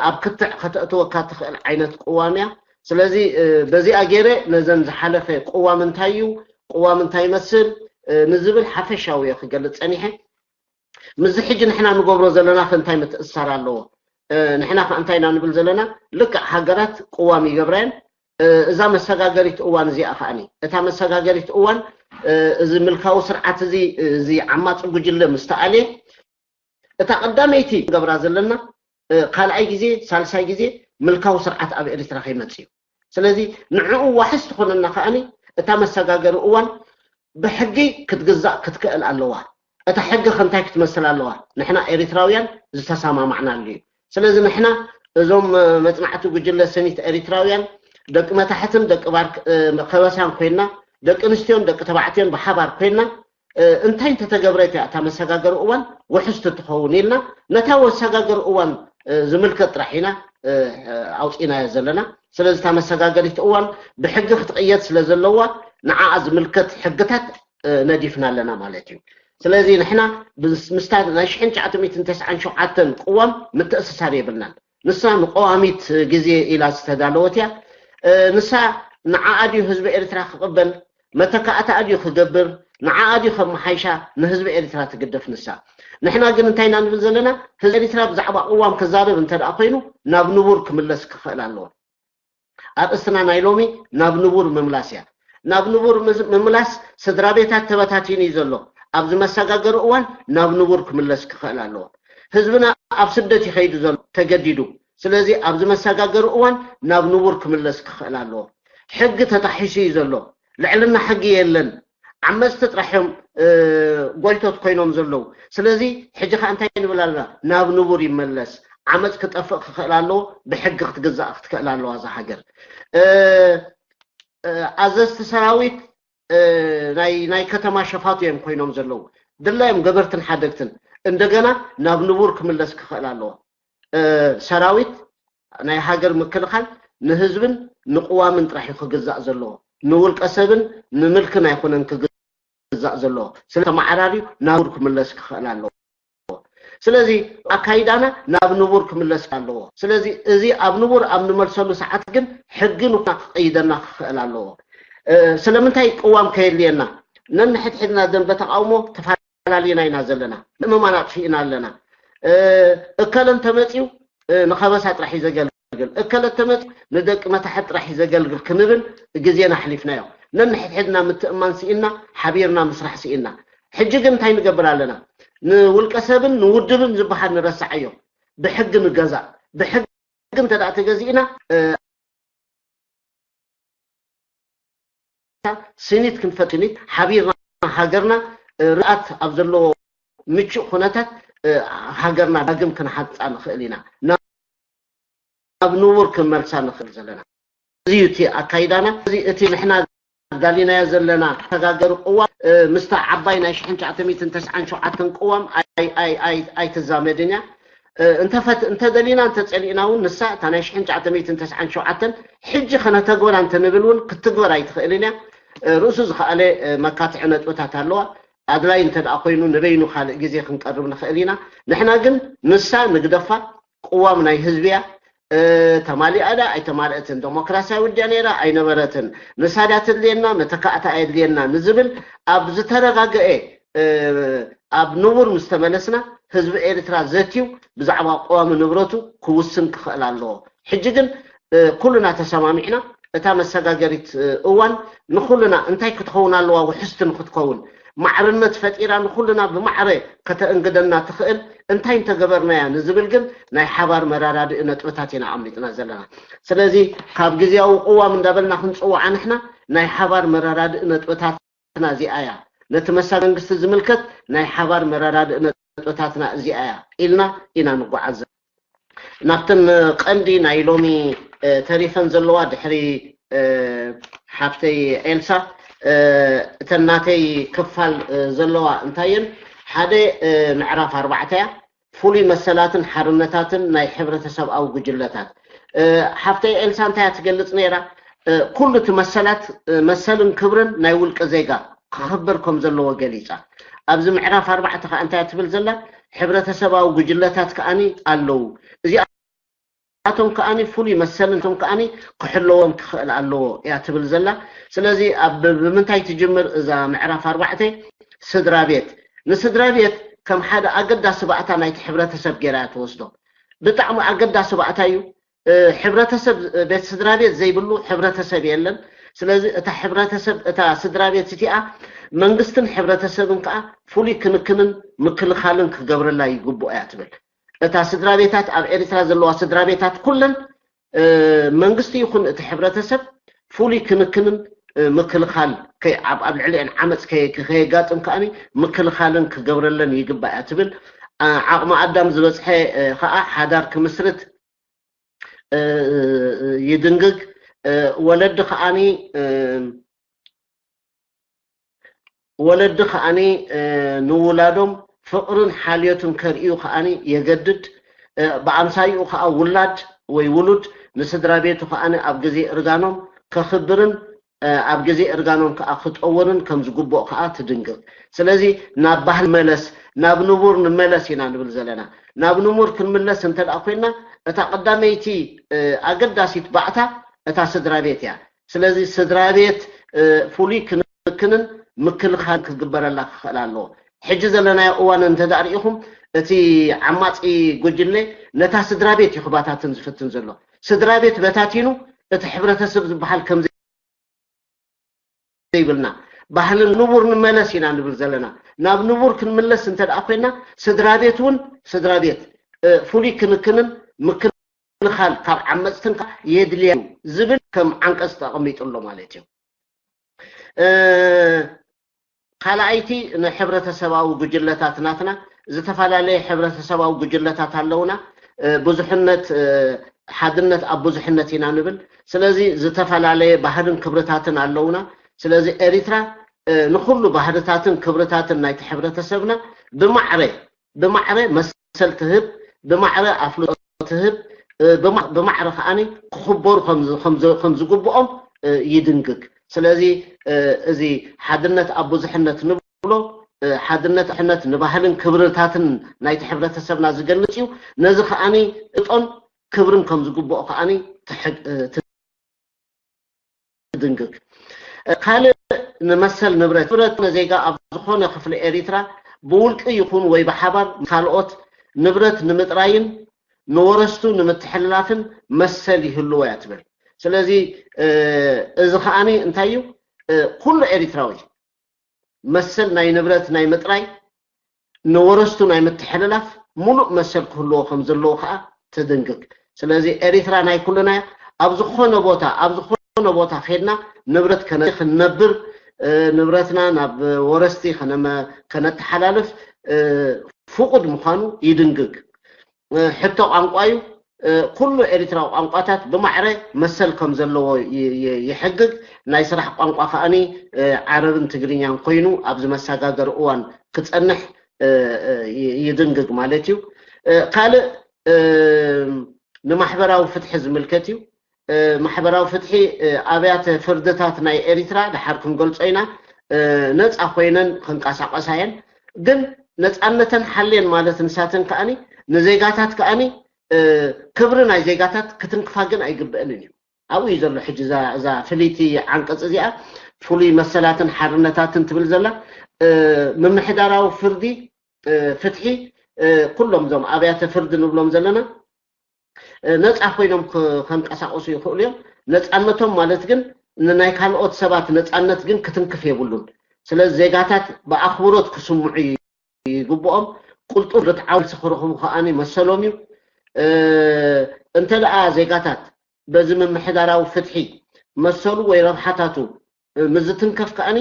ኣብ ክትዕ ከተእትወካ ትኽእል ዓይነት ቅዋም እያ። ስለዚ በዚኣ ገይረ ነዘን ዝሓለፈ ቅዋም እንታይ እዩ፣ ቅዋም እንታይ ይመስል ንዝብል ሓፈሻዊ እየ ክገልፅ ፀኒሐ። ምስዚ ሕጂ ንሕና ንገብሮ ዘለና ከ እንታይ ምትእስሳር ኣለዎ? ንሕና ከ እንታይ ኢና ንብል ዘለና? ልክዕ ሃገራት ቅዋም ይገብራ እየን። እዛ መሰጋገሪት እዋን እዚኣ ከዓኒ እታ መሰጋገሪት እዋን እዚ ምልካዊ ስርዓት እዚ፣ እዚ ዓማፂ ጉጅለ ምስ ተኣልየ፣ እታ ቀዳመይቲ ገብራ ዘለና፣ ካልኣይ ግዜ፣ ሳልሳይ ግዜ ምልካዊ ስርዓት ኣብ ኤርትራ ከይመጽእ እዩ። ስለዚ ንዕኡ ዋሕስ ትኾነና ከኣኒ እታ መሰጋገሪ እዋን ብሕጊ ክትግዛእ ክትክእል ኣለዋ። እታ ሕጊ ከ እንታይ ክትመስል ኣለዋ? ንሕና ኤሪትራውያን ዝተሰማማዕናሉ እዩ። ስለዚ ንሕና እዞም መጽናዕቲ ጉጅለ ስኒት ኤሪትራውያን ደቂ መታሕትን ደቂ ባር ከበሳን ኮይና፣ ደቂ ኣንስትዮን ደቂ ተባዕትዮን ብሓባር ኮይና እንታይ እንተተገብረት እያ እታ መሰጋገሪ እዋን ውሕስቲ ትኸውን ኢልና ነታ መሰጋገሪ እዋን ዝምልከት ጥራሕ ኢና ኣውፂናዮ ዘለና። ስለዚ እታ መሰጋገሪት እዋን ብሕጊ ክትቕየድ ስለ ዘለዋ ንዓኣ ዝምልከት ሕግታት ነዲፍና ኣለና ማለት እዩ። ስለዚ ንሕና ምስታ ናይ ሽሕን ትሽዓተ ሚእትን ተስዓን ሸውዓተን ቅዋም ምትእስሳር የብልናን። ንሳ ንቀዋሚት ግዜ ኢላ ዝተዳለወት እያ። ንሳ ንዓኣ ድዩ ህዝቢ ኤርትራ ክቕበል፣ መተካእታ ድዩ ክገብር፣ ንዓኣ ድዩ ከመሓይሻ ንህዝቢ ኤርትራ ትግደፍ ንሳ። ንሕና ግን እንታይ ኢና ንብል ዘለና? ህዝቢ ኤርትራ ብዛዕባ ቅዋም ክዛረብ እንተ ደኣ ኮይኑ ናብ ንቡር ክምለስ ክኽእል ኣለዎ። ኣርእስትና ናይ ሎሚ ናብ ንቡር ምምላስ እያ። ናብ ንቡር ምምላስ ስድራ ቤታት ተበታቲኑ እዩ ዘሎ። ኣብዚ መሰጋገሪ እዋን ናብ ንቡር ክምለስ ክኽእል ኣለዎ። ህዝብና ኣብ ስደት ይኸይዱ ዘሎ ተገዲዱ። ስለዚ ኣብዚ መሰጋገሪ እዋን ናብ ንቡር ክምለስ ክኽእል ኣለዎ። ሕጊ ተጣሒሱ እዩ ዘሎ። ልዕልና ሕጊ የለን። ዓመፅቲ ጥራሕ እዮም ጎይቶት ኮይኖም ዘለዉ። ስለዚ ሕጂ ከዓ እንታይ ንብል ኣለና? ናብ ንቡር ይመለስ። ዓመፅ ክጠፍእ ክኽእል ኣለዎ፣ ብሕጊ ክትግዛእ ክትክእል ኣለዋ እዛ ሃገር። ኣዘዝቲ ሰራዊት ናይ ከተማ ሸፋቱ እዮም ኮይኖም ዘለዉ። ድላዮም ገበርትን ሓደግትን እንደገና ናብ ንቡር ክምለስ ክኽእል ኣለዎ። ሰራዊት ናይ ሃገር ምክልኻል ንህዝብን ንቅዋምን ጥራሕ እዩ ክግዛእ ዘለዎ። ንውልቀ ሰብን ንምልክን ኣይኮነን ክግዛእ ዘለዎ። ስለ ተመዓራርዩ ናብ ንቡር ክምለስ ክኽእል ኣለዎ። ስለዚ ኣካይዳና ናብ ንቡር ክምለስ ኣለዎ። ስለዚ እዚ ኣብ ንቡር ኣብ ንመልሰሉ ሰዓት ግን ሕጊ ንኩና ክቐይደና ክኽእል ኣለዎ። ስለምንታይ ቅዋም ከየድልየና? ነንሕድሕድና ደንበ ተቃውሞ ተፋ ተፈላሊና ኢና ዘለና። ምእመማን ኣጥፊእና ኣለና። እከለ እንተመፅዩ ንኸበሳ ጥራሕ እዩ ዘገልግል፣ እከለ እንተመፅዩ ንደቂ መታሕት ጥራሕ እዩ ዘገልግል ክንብል ግዜና ኣሕሊፍናዮ። ነንሕድሕድና ምትእማን ስኢንና፣ ሓቢርና ምስራሕ ስኢንና። ሕጂ ግን እንታይ ንገብር ኣለና? ንውልቀ ሰብን ንውድብን ዝበሃል ንረስዓዮ። ብሕጊ ንገዛእ። ብሕጊ እንተ ደኣ ተገዚእና ስኒት ክንፈጥር ስኒት ሓቢርና ሃገርና ርኣት ኣብ ዘለዎ ምቹእ ኩነታት ሃገርና ዳግም ክንሓንፃ ንኽእል ኢና። ናብ ንቡር ክንመልሳ ንኽእል ዘለና እዚ እዩ እቲ ኣካይዳና። እዚ እቲ ንሕና ዳሊናዮ ዘለና ተጋገሩ ቅዋም ምስታ ዓባይ ናይ ሽሕን ትሽዓተ ሚእትን ተስዓን ሸውዓተን ቅዋም ኣይትዛመድን እያ። እንተፈት እንተደሊና እንተፀሊእና እውን ንሳ እታ ናይ ሽሕን ትሽዓተ ሚእትን ተስዓን ሸውዓተን ሕጂ ከነተግበራ እንተንብል እውን ክትግበር ኣይትኽእልን እያ። ርእሱ ዝኸኣለ መካትዒ ነጥብታት ኣለዋ። ኣድላይ እንተ ደኣ ኮይኑ ንበይኑ ካልእ ግዜ ክንቀርብ ንኽእል ኢና። ንሕና ግን ንሳ ንግደፋ። ቅዋም ናይ ህዝቢ እያ። ተማሊኣ ዳ ኣይተማልአትን፣ ዴሞክራሲያዊ ድያ ነይራ ኣይነበረትን፣ ንሳ ድያ ተድልየና መተካእታ ኣየድልየና ንዝብል ኣብ ዝተረጋገአ ኣብ ንቡር ምስ ተመለስና ህዝቢ ኤርትራ ዘትዩ ብዛዕባ ቅዋሚ ንብረቱ ክውስን ክኽእል ኣለዎ። ሕጂ ግን ኩልና ተሰማሚዕና እታ መሰጋገሪት እዋን ንኹልና እንታይ ክትኸውን ኣለዋ ውሕስቲ ንክትከውን ማዕርነት ፈጢራ ንኹልና ብማዕረ ከተእንግደና ትኽእል እንታይ እንተገበርናያ ንዝብል ግን ናይ ሓባር መረዳድኢ ነጥብታት ኢና ኣቐሚጥና ዘለና። ስለዚ ካብ ግዜያዊ ቅዋም እንዳበልና ክንፅውዓ ንሕና ናይ ሓባር መረዳድኢ ነጥብታትና እዚኣ እያ። ነቲ መሳ መንግስቲ ዝምልከት ናይ ሓባር መረዳድኢ ነጥብታትና እዚኣ እያ ኢልና ኢና ንጓዓዝ። ናብተን ቀንዲ ናይ ሎሚ ተሪፈን ዘለዋ ድሕሪ ሓፍተይ ኤልሳ እተን ናተይ ክፋል ዘለዋ እንታየን ሓደ ምዕራፍ ኣርባዕተ እያ። ፍሉይ መሰላትን ሓርነታትን ናይ ሕብረተሰብኣዊ ጉጅለታት። ሓፍተይ ኤልሳ እንታይ እያ ትገልጽ ነይራ? ኩሉ እቲ መሰላት መሰልን ክብርን ናይ ውልቀ ዜጋ ክኽበር ከም ዘለዎ ገሊጻ። ኣብዚ ምዕራፍ ኣርባዕተ ከዓ እንታይ እያ ትብል ዘላ? ሕብረተሰባዊ ጉጅለታት ከኣኒ ኣለዉ። እዚኣቶም ከኣኒ ፍሉይ መሰልን እቶም ከኣኒ ክሕለዎም ክኽእል ኣለዎ እያ ትብል ዘላ። ስለዚ ኣብ ብምንታይ ትጅምር እዛ ምዕራፍ ኣርባዕተ? ስድራ ቤት። ንስድራ ቤት ከም ሓደ ኣገዳሲ ባእታ ናይቲ ሕብረተሰብ ገይራ እያ ትወስዶ። ብጣዕሚ ኣገዳሲ ባእታ እዩ። ሕብረተሰብ ቤት ስድራ ቤት ዘይብሉ ሕብረተሰብ የለን። ስለዚ እታ ሕብረተሰብ እታ ስድራ ቤት እቲኣ መንግስትን ሕብረተሰብን ከዓ ፍሉይ ክንክንን ምክልኻልን ክገብረላ ይግብኦ እያ ትብል። እታ ስድራ ቤታት ኣብ ኤርትራ ዘለዋ ስድራ ቤታት ኩለን መንግስቲ ይኹን እቲ ሕብረተሰብ ፍሉይ ክንክንን ምክልኻል ኣብ ልዕሊአን ዓመፅ ከየጋጥም ከዓኒ ምክልኻልን ክገብረለን ይግባእ እያ ትብል። ዓቕሚ ኣዳም ዝበፅሐ ከዓ ሓዳር ክምስርት ይድንግግ። ወለዲ ከዓኒ ወለዲ ከዓኒ ንውላዶም ፍቕርን ሓልዮትን ከርእዩ ከዓኒ የገድድ። ብኣምሳይኡ ከዓ ውላድ ወይ ውሉድ ንስድራ ቤቱ ከዓኒ ኣብ ግዜ እርጋኖም ከኽብርን ኣብ ግዜ እርጋኖም ከዓ ክጠውርን ከም ዝግብኦ ከዓ ትድንግግ። ስለዚ ናብ ባህል መለስ፣ ናብ ንቡር ንመለስ ኢና ንብል ዘለና። ናብ ንቡር ክንምለስ እንተ ደኣ ኮይንና እታ ቀዳመይቲ ኣገዳሲት ባእታ እታ ስድራ ቤት እያ። ስለዚ ስድራ ቤት ፍሉይ ክንክንን ምክልኻል ክግበረላ ክኽእል ኣለዎ። ሕጂ ዘለናዮ እዋን እንተ ደኣ ርኢኹም እቲ ዓማፂ ጉጅለ ነታ ስድራ ቤት እዩ ክባታትን ዝፍትን ዘሎ። ስድራ ቤት በታቲኑ እቲ ሕብረተሰብ ዝበሃል ከም ዘይብልና ባህልን ንቡር ንመለስ ኢና ንብል ዘለና። ናብ ንቡር ክንምለስ እንተ ደኣ ኮይና ስድራ ቤት እውን ስድራ ቤት ፍሉይ ክንክንን ምክልኻል ካብ ዓመፅትን የድልያ ዝብል ከም ዓንቀፅ ተቐሚጡ ኣሎ ማለት እዩ። ካልኣይቲ ንሕብረተሰባዊ ጉጅለታት ናትና ዝተፈላለየ ሕብረተሰባዊ ጉጅለታት ኣለውና። ብዙሕነት ሓድነት ኣብ ብዙሕነት ኢና ንብል። ስለዚ ዝተፈላለየ ባህልን ክብርታትን ኣለውና። ስለዚ ኤሪትራ ንኩሉ ባህርታትን ክብርታትን ናይቲ ሕብረተሰብና ብማዕረ ብማዕረ መሰል ትህብ፣ ብማዕረ ኣፍልጦ ትህብ፣ ብማዕረ ከዓኒ ክኽበሩ ከም ዝግብኦም ይድንግግ። ስለዚ እዚ ሓድነት ኣብ ብዙሕነት ንብሎ ሓድነት ሕነት ንባህልን ክብርታትን ናይቲ ሕብረተሰብና ዝገልፅ እዩ። ነዚ ከዓኒ እጦን ክብርን ከም ዝግብኦ ከዓኒ ትድንግግ። ካልእ ንመሰል ንብረት ንብረት ንዜጋ ኣብ ዝኾነ ክፍሊ ኤሪትራ ብውልቂ ይኹን ወይ ብሓባር ካልኦት ንብረት ንምጥራይን ንወረስቱ ንምትሕልላፍን መሰል ይህልዎ እያ ትብል። ስለዚ እዚ ከዓኒ እንታይ እዩ? ኩሉ ኤሪትራዊ መሰል ናይ ንብረት ናይ ምጥራይ ንወረስቱ ናይ ምትሕልላፍ ሙሉእ መሰል ክህልዎ ከም ዘለዎ ከዓ ትድንግግ። ስለዚ ኤሪትራ ናይ ኩልና እያ። ኣብ ዝኾነ ቦታ ኣብ ዝኾነ ቦታ ከድና ንብረት ክንነብር ንብረትና ናብ ወረስቲ ከነተሓላልፍ ፍቁድ ምዃኑ ይድንግግ። ሕቶ ቋንቋ እዩ። ኩሉ ኤሪትራዊ ቋንቋታት ብማዕረ መሰል ከም ዘለዎ ይሕግግ። ናይ ስራሕ ቋንቋ ከዓኒ ዓረብን ትግርኛን ኮይኑ ኣብዚ መሰጋገሪ እዋን ክፀንሕ ይድንግግ ማለት እዩ። ካልእ ንማሕበራዊ ፍትሒ ዝምልከት እዩ። ማሕበራዊ ፍትሒ ኣብያተ ፍርድታት ናይ ኤሪትራ ድሓር ክንገልጾ ኢና። ነፃ ኮይነን ክንቀሳቀሳ እየን። ግን ነፃነተን ሓልየን ማለት ንሳተን ከዓኒ ንዜጋታት ከዓኒ ክብሪ ናይ ዜጋታት ክትንክፋ ግን ኣይግበአንን እዩ። ኣብኡ እዩ ዘሎ ሕጂ እዛ ፍልይቲ ዓንቀፅ እዚኣ ፍሉይ መሰላትን ሓርነታትን ትብል ዘላ። ምምሕዳራዊ ፍርዲ ፍትሒ ኩሎም እዞም ኣብያተ ፍርዲ ንብሎም ዘለና ነፃ ኮይኖም ከንቀሳቀሱ ይኽእሉ እዮም። ነፃነቶም ማለት ግን ንናይ ካልኦት ሰባት ነፃነት ግን ክትንክፍ የብሉን። ስለዚ ዜጋታት ብኣኽብሮት ክስምዑ ይግብኦም። ቁልጡፍ ርትዓዊ ክረኽቡ ከዓኒ መሰሎም እዩ። እንተ ደኣ ዜጋታት በዚ ምምሕዳራዊ ፍትሒ መሰሉ ወይ ረብሓታቱ ምዝትንከፍ ከዓኒ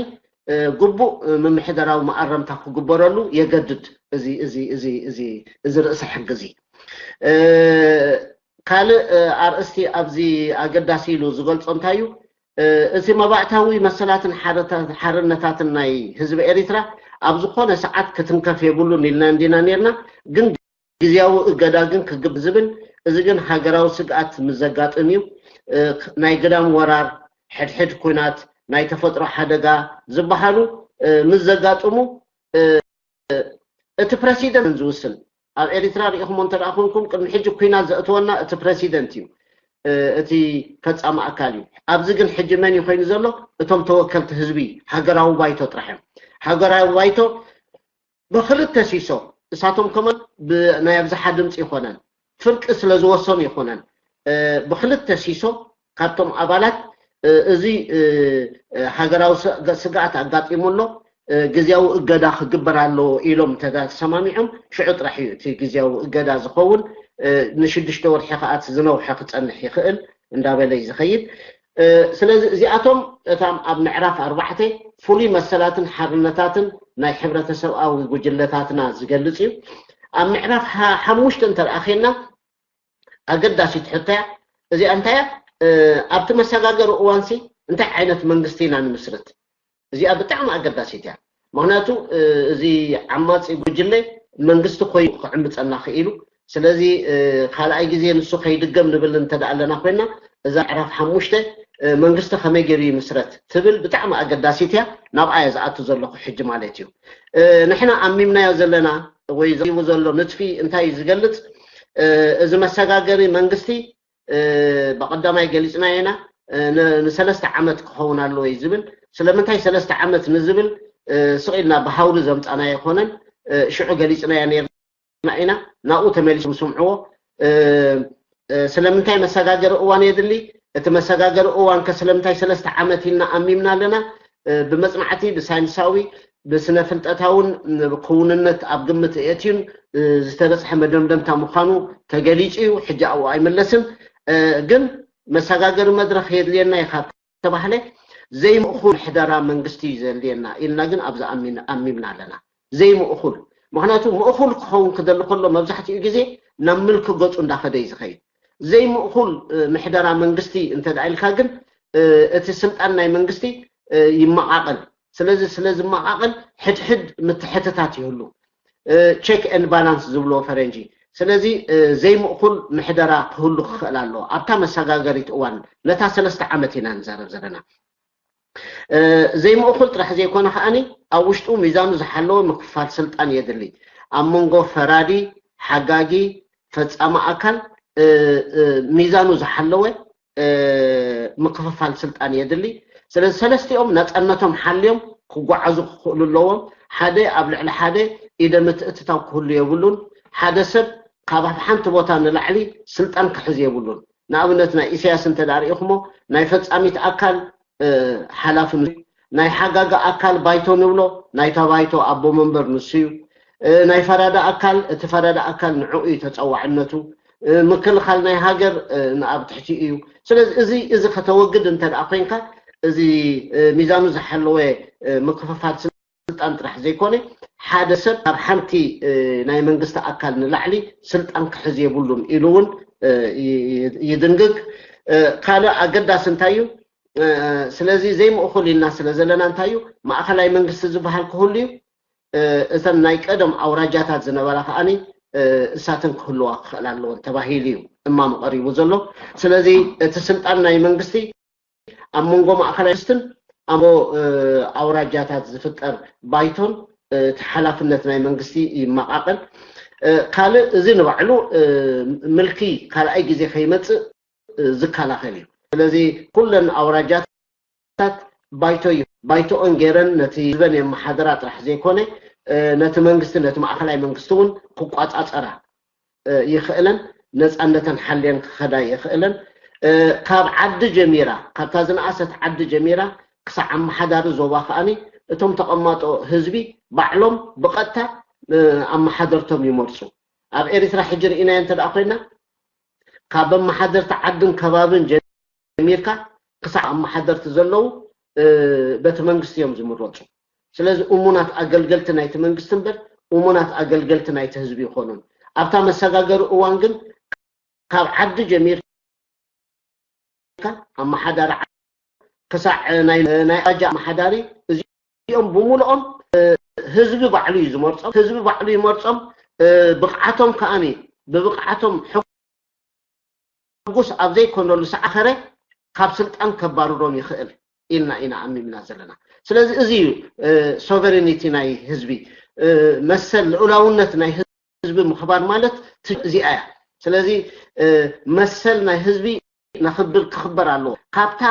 ግቡእ ምምሕዳራዊ መኣረምታ ክግበረሉ የገድድ እዚ እዚ እዚ እዚ እዚ ርእሰ ሕጊ እዚ። ካልእ ኣርእስቲ ኣብዚ ኣገዳሲ ኢሉ ዝገልጾ እንታይ እዩ? እቲ መባእታዊ መሰላትን ሓርነታትን ናይ ህዝቢ ኤሪትራ ኣብ ዝኾነ ሰዓት ክትንከፍ የብሉን ኢልና እንዲና ነርና። ግን ግዝያዊ እገዳ ግን ክግብ ዝብል እዚ ግን ሃገራዊ ስግኣት ምዘጋጥም እዩ። ናይ ግዳም ወራር፣ ሕድሕድ ኩናት፣ ናይ ተፈጥሮ ሓደጋ ዝበሃሉ ምስ ዘጋጥሙ እቲ ፕረሲደንት ዝውስን ኣብ ኤሪትራ ሪኢኹሞ እንተ ደኣ ኮንኩም ቅድሚ ሕጂ ኩናት ዘእተወና እቲ ፕረሲደንት እዩ። እቲ ፈጻሚ ኣካል እዩ። ኣብዚ ግን ሕጂ መን እዩ ኮይኑ ዘሎ? እቶም ተወከልቲ ህዝቢ ሃገራዊ ባይቶ ጥራሕ እዮም። ሃገራዊ ባይቶ ብክልተ ሲሶ እሳቶም ከማን ብናይ ኣብዝሓ ድምፂ ይኮነን ፍርቂ ስለ ዝወሰኑ ይኮነን ብክልተ ሲሶ ካብቶም ኣባላት እዚ ሃገራዊ ስግኣት ኣጋጢሙ ኣሎ። ግዝያዊ እገዳ ክግበር ኣለዎ ኢሎም እንተ ተሰማሚዖም ሽዑ ጥራሕ እዩ እቲ ግዝያዊ እገዳ ዝኸውን። ንሽዱሽተ ወርሒ ከኣ እቲ ዝነውሐ ክጸንሕ ይኽእል እንዳበለ እዩ ዝኸይድ። ስለዚ እዚኣቶም እታም ኣብ ምዕራፍ ኣርባዕተ ፍሉይ መሰላትን ሓርነታትን ናይ ሕብረተሰብኣዊ ጉጅለታትና ዝገልጽ እዩ። ኣብ ምዕራፍ ሓሙሽተ እንተረኣኸና ኣገዳሲት ሕቶ እያ። እዚኣ እንታይ እያ? ኣብቲ መሰጋገሪ እዋንሲ እንታይ ዓይነት መንግስቲ ኢና ንምስርት? እዚኣ ብጣዕሚ ኣገዳሲት እያ። ምክንያቱ እዚ ዓማፂ ጉጅለ መንግስቲ ኮይኑ ክዕምፀና ክኢሉ። ስለዚ ካልኣይ ግዜ ንሱ ከይድገም ንብል እንተ ኣለና ኮይና እዛ ዕራፍ ሓሙሽተ መንግስቲ ከመይ ገይሩ ይምስረት ትብል ብጣዕሚ ኣገዳሲት እያ። ናብኣ እየ ዝኣቱ ዘለኹ ሕጂ ማለት እዩ። ንሕና ኣሚምናዮ ዘለና ወይ ዘሪቡ ዘሎ ንጥፊ እንታይ እዩ ዝገልፅ? እዚ መሰጋገሪ መንግስቲ ብቀዳማይ ገሊፅና ኢና። ንሰለስተ ዓመት ክኸውን ኣለዎ እዩ ዝብል። ስለምንታይ ሰለስተ ዓመት ንዝብል ስቕ ኢልና ብሃውሪ ዘምፃና ኣይኮነን። ሽዑ ገሊፅናዮ ነርና ኢና። ናብኡ ተመሊሶም ስምዕዎ። ስለምንታይ መሰጋገሪ እዋን የድሊ? እቲ መሰጋገሪ እዋን ከ ስለምንታይ ሰለስተ ዓመት ኢልና ኣሚምና ኣለና? ብመፅናዕቲ፣ ብሳይንሳዊ፣ ብስነ ፍልጠታውን ክውንነት ኣብ ግምት የእትዩን ዝተበፅሐ መደምደምታ ምዃኑ ተገሊፁ እዩ። ሕጂ ኣብኡ ኣይምለስን። ግን መሰጋገሪ መድረኽ የድልየና እዩ ካብ ተባህለ ዘይምእኹል ምሕደራ መንግስቲ እዩ ዘድልየና ኢልና ግን ኣብዚ ኣሚምና ኣለና። ዘይምእኹል፣ ምክንያቱ ምእኹል ክኸውን ክደሊ ከሎ መብዛሕትኡ ግዜ ናብ ምልኪ ገፁ እንዳኸደ እዩ ዝኸይድ። ዘይምእኹል ምሕደራ መንግስቲ እንተ ኢልካ ግን እቲ ስልጣን ናይ መንግስቲ ይመቃቀል። ስለዚ ስለ ዝመቃቀል ሕድሕድ ምትሕትታት ይህሉ። ቼክ ኤንድ ባላንስ ዝብልዎ ፈረንጂ። ስለዚ ዘይምእኩል ምሕደራ ክህሉ ክኽእል ኣለዎ ኣብታ መሰጋገሪት እዋን። ነታ ሰለስተ ዓመት ኢና ንዛረብ ዘለና። ዘይምእኩል ጥራሕ ዘይኮነ ከዓኒ ኣብ ውሽጡ ሚዛኑ ዝሓለወ ምክፋል ስልጣን የድሊ። ኣብ መንጎ ፈራዲ፣ ሓጋጊ፣ ፈፃሚ ኣካል ሚዛኑ ዝሓለወ ምክፍፋል ስልጣን የድሊ። ስለዚ ሰለስቲኦም ነፃነቶም ሓልዮም ክጓዓዙ ክኽእሉ ኣለዎም። ሓደ ኣብ ልዕሊ ሓደ ኢደ ምትእትታው ክህሉ የብሉን። ሓደ ሰብ ካብ ኣብ ሓንቲ ቦታ ንላዕሊ ስልጣን ክሕዝ የብሉን። ንኣብነት ናይ ኢሳያስ እንተ ሪኢኹሞ ናይ ፈፃሚት ኣካል ሓላፊ፣ ናይ ሓጋጊ ኣካል ባይቶ ንብሎ፣ ናይታ ባይቶ ኣቦ መንበር ንሱ እዩ። ናይ ፈራዳ ኣካል፣ እቲ ፈራዳ ኣካል ንዕኡ እዩ ተፀዋዕነቱ። ምክልኻል ናይ ሃገር ንኣብ ትሕቲ እዩ። ስለዚ እዚ እዚ ከተወግድ እንተ ደኣ ኮይንካ፣ እዚ ሚዛኑ ዝሓለወ ምክፍፋል ስልጣን ጥራሕ ዘይኮነ፣ ሓደ ሰብ ካብ ሓንቲ ናይ መንግስቲ ኣካል ንላዕሊ ስልጣን ክሕዝ የብሉን ኢሉ እውን ይድንግግ። ካልእ ኣገዳሲ እንታይ እዩ? ስለዚ ዘይምእኩል ኢልና ስለ ዘለና እንታይ እዩ ማእኸላይ መንግስቲ ዝበሃል ክህሉ እዩ። እተን ናይ ቀደም ኣውራጃታት ዝነበራ ከዓኒ እሳተን ክህልዋ ክኽእል ኣለወን ተባሂሉ እዩ እማም ቀሪቡ ዘሎ። ስለዚ እቲ ስልጣን ናይ መንግስቲ ኣብ መንጎ ማእኸላይ መንግስትን ኣብ ኣውራጃታት ዝፍጠር ባይቶን እቲ ሓላፍነት ናይ መንግስቲ ይመቃቀል። ካልእ እዚ ንባዕሉ ምልኪ ካልኣይ ግዜ ከይመፅእ ዝከላኸል እዩ። ስለዚ ኩለን ኣውራጃታት ባይቶ እዩ ባይቶኦን ገይረን ነቲ ህዝበን የመሓደራ ጥራሕ ዘይኮነ ነቲ መንግስቲ ነቲ ማእኸላይ መንግስቲ እውን ክቋፃፀራ ይኽእለን ነፃነተን ሓልየን ክኸዳ ይኽእለን። ካብ ዓዲ ጀሚራ ካብታ ዝነኣሰት ዓዲ ጀሚራ ክሳዕ ኣመሓዳሪ ዞባ ከዓኒ እቶም ተቐማጦ ህዝቢ ባዕሎም ብቐጥታ ኣመሓደርቶም ይመርፁ። ኣብ ኤሪትራ ሕጂ ርኢናዮ እንተ ደኣ ኮይና ካብ ኣመሓደርቲ ዓድን ከባብን ጀሚርካ ክሳዕ ኣመሓደርቲ ዘለዉ በቲ መንግስቲ እዮም ዝምረፁ። ስለዚ እሙናት ኣገልገልቲ ናይቲ መንግስቲ እምበር እሙናት ኣገልገልቲ ናይቲ ህዝቢ ይኾኑን። ኣብታ መሰጋገሪ እዋን ግን ካብ ዓዲ ጀሚርካ ኣመሓዳሪ ክሳዕ ናይ ኣውራጃ ኣመሓዳሪ እዚኦም ብምልኦም ህዝቢ ባዕሉ እዩ ዝመርፆም። ህዝቢ ባዕሉ ይመርፆም። ብቕዓቶም ከዓኒ ብብቕዓቶም ሕጉስ ኣብ ዘይኮነሉ ሰዓኸረ ካብ ስልጣን ከባርሮም ይኽእል ኢልና ኢና ኣሚምና ዘለና። ስለዚ እዚ እዩ ሶቨሬኒቲ ናይ ህዝቢ፣ መሰል ልኡላውነት ናይ ህዝቢ ምኽባር ማለት እዚኣ እያ። ስለዚ መሰል ናይ ህዝቢ ነኽብር ክኽበር ኣለዎ ካብታ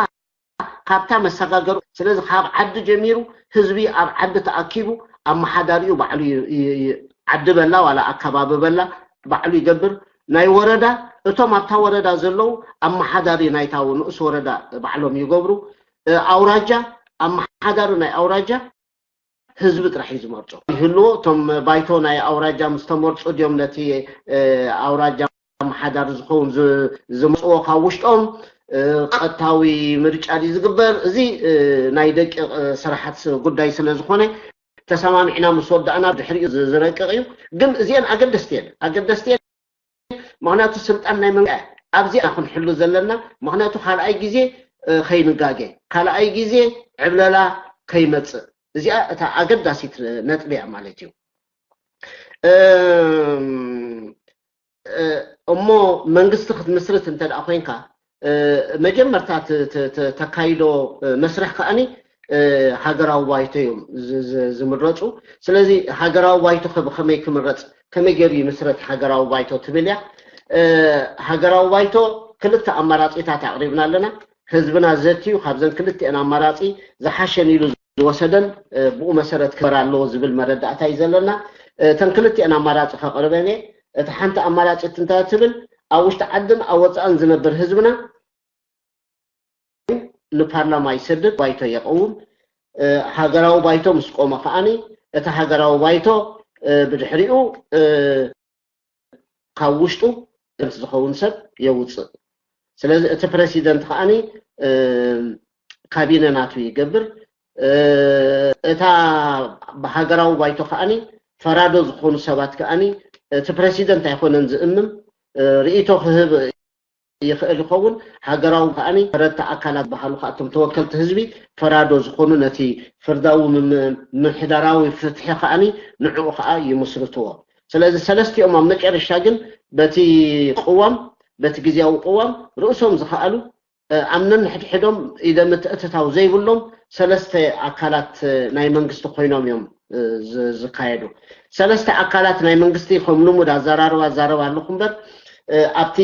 ካብታ መሰጋገሩ። ስለዚ ካብ ዓዲ ጀሚሩ ህዝቢ ኣብ ዓዲ ተኣኪቡ ኣመሓዳሪኡ ባዕሉ ዓዲ በላ ዋላ ኣከባቢ በላ ባዕሉ ይገብር። ናይ ወረዳ እቶም ኣብታ ወረዳ ዘለዉ ኣመሓዳሪ ናይታ ንኡስ ወረዳ ባዕሎም ይገብሩ። ኣውራጃ ኣመሓዳሪ ናይ ኣውራጃ ህዝቢ ጥራሕ እዩ ዝመርጾ። ይህልዎ እቶም ባይቶ ናይ ኣውራጃ ምስ ተመርጹ ድዮም ነቲ ኣውራጃ ምሓዳር ዝኸውን ዝመፅዎ ካብ ውሽጦም ቀጥታዊ ምርጫ ድዩ ዝግበር? እዚ ናይ ደቂቕ ስራሓት ጉዳይ ስለ ዝኾነ ተሰማሚዕና ምስ ወዳእና ድሕሪኡ ዝረቅቕ እዩ። ግን እዚአን ኣገደስቲ እየን ኣገደስቲ እየን። ምክንያቱ ስልጣን ናይ መንግስቲ ኣብዚኣ ክንሕሉ ዘለና። ምክንያቱ ካልኣይ ግዜ ከይንጋገ፣ ካልኣይ ግዜ ዕብለላ ከይመፅእ፣ እዚኣ እታ ኣገዳሲት ነጥቢ እያ ማለት እዩ። እሞ መንግስቲ ክትምስርት እንተ ደኣ ኮይንካ መጀመርታ ተካይዶ መስርሕ ከኣኒ ሃገራዊ ባይቶ እዮም ዝምረፁ። ስለዚ ሃገራዊ ባይቶ ብከመይ ክምረፅ፣ ከመይ ገይሩ ይምስረት ሃገራዊ ባይቶ ትብል እያ። ሃገራዊ ባይቶ ክልተ ኣማራፂታት ኣቕሪብና ኣለና። ህዝብና ዘትዩ ካብዘን ክልቲአን ኣማራፂ ዝሓሸን ኢሉ ዝወሰደን ብኡ መሰረት ክበር ኣለዎ ዝብል መረዳእታ እዩ ዘለና። እተን ክልቲአን ኣማራፂ ከቕርበን እየ። እታ ሓንቲ ኣማራፂት እንታይ ትብል? ኣብ ውሽጢ ዓድን ኣብ ወፃእን ዝነብር ህዝብና ንፓርላማ ይሰድድ፣ ባይቶ የቐውም። ሃገራዊ ባይቶ ምስ ቆመ ከዓኒ እቲ ሃገራዊ ባይቶ ብድሕሪኡ ካብ ውሽጡ ፕረዚደንት ዝኸውን ሰብ የውፅእ። ስለዚ እቲ ፕረሲደንት ከዓኒ ካቢነ ናቱ ይገብር። እታ ብሃገራዊ ባይቶ ከዓኒ ፈራዶ ዝኾኑ ሰባት ከዓኒ እቲ ፕረሲደንት ኣይኮነን ዝእምም፣ ርእይቶ ክህብ ይኽእል ይኸውን። ሃገራዊ ከዓኒ ፈረድቲ ኣካላት ዝበሃሉ ከዓ እቶም ተወከልቲ ህዝቢ ፈራዶ ዝኾኑ ነቲ ፍርዳዊ ምምሕዳራዊ ፍትሒ ከዓኒ ንዕኡ ከዓ ይምስርትዎ። ስለዚ ሰለስቲኦም ኣብ መጨረሻ ግን በቲ ቅዋም በቲ ግዜያዊ ቅዋም ርእሶም ዝኸኣሉ ኣብ ነንሕድሕዶም ኢደ ምትእትታው ዘይብሎም ሰለስተ ኣካላት ናይ መንግስቲ ኮይኖም እዮም ዝካየዱ። ሰለስተ ኣካላት ናይ መንግስቲ ከም ልሙድ ኣዘራርባ ኣዛረብ ኣለኹ እምበር ኣብቲ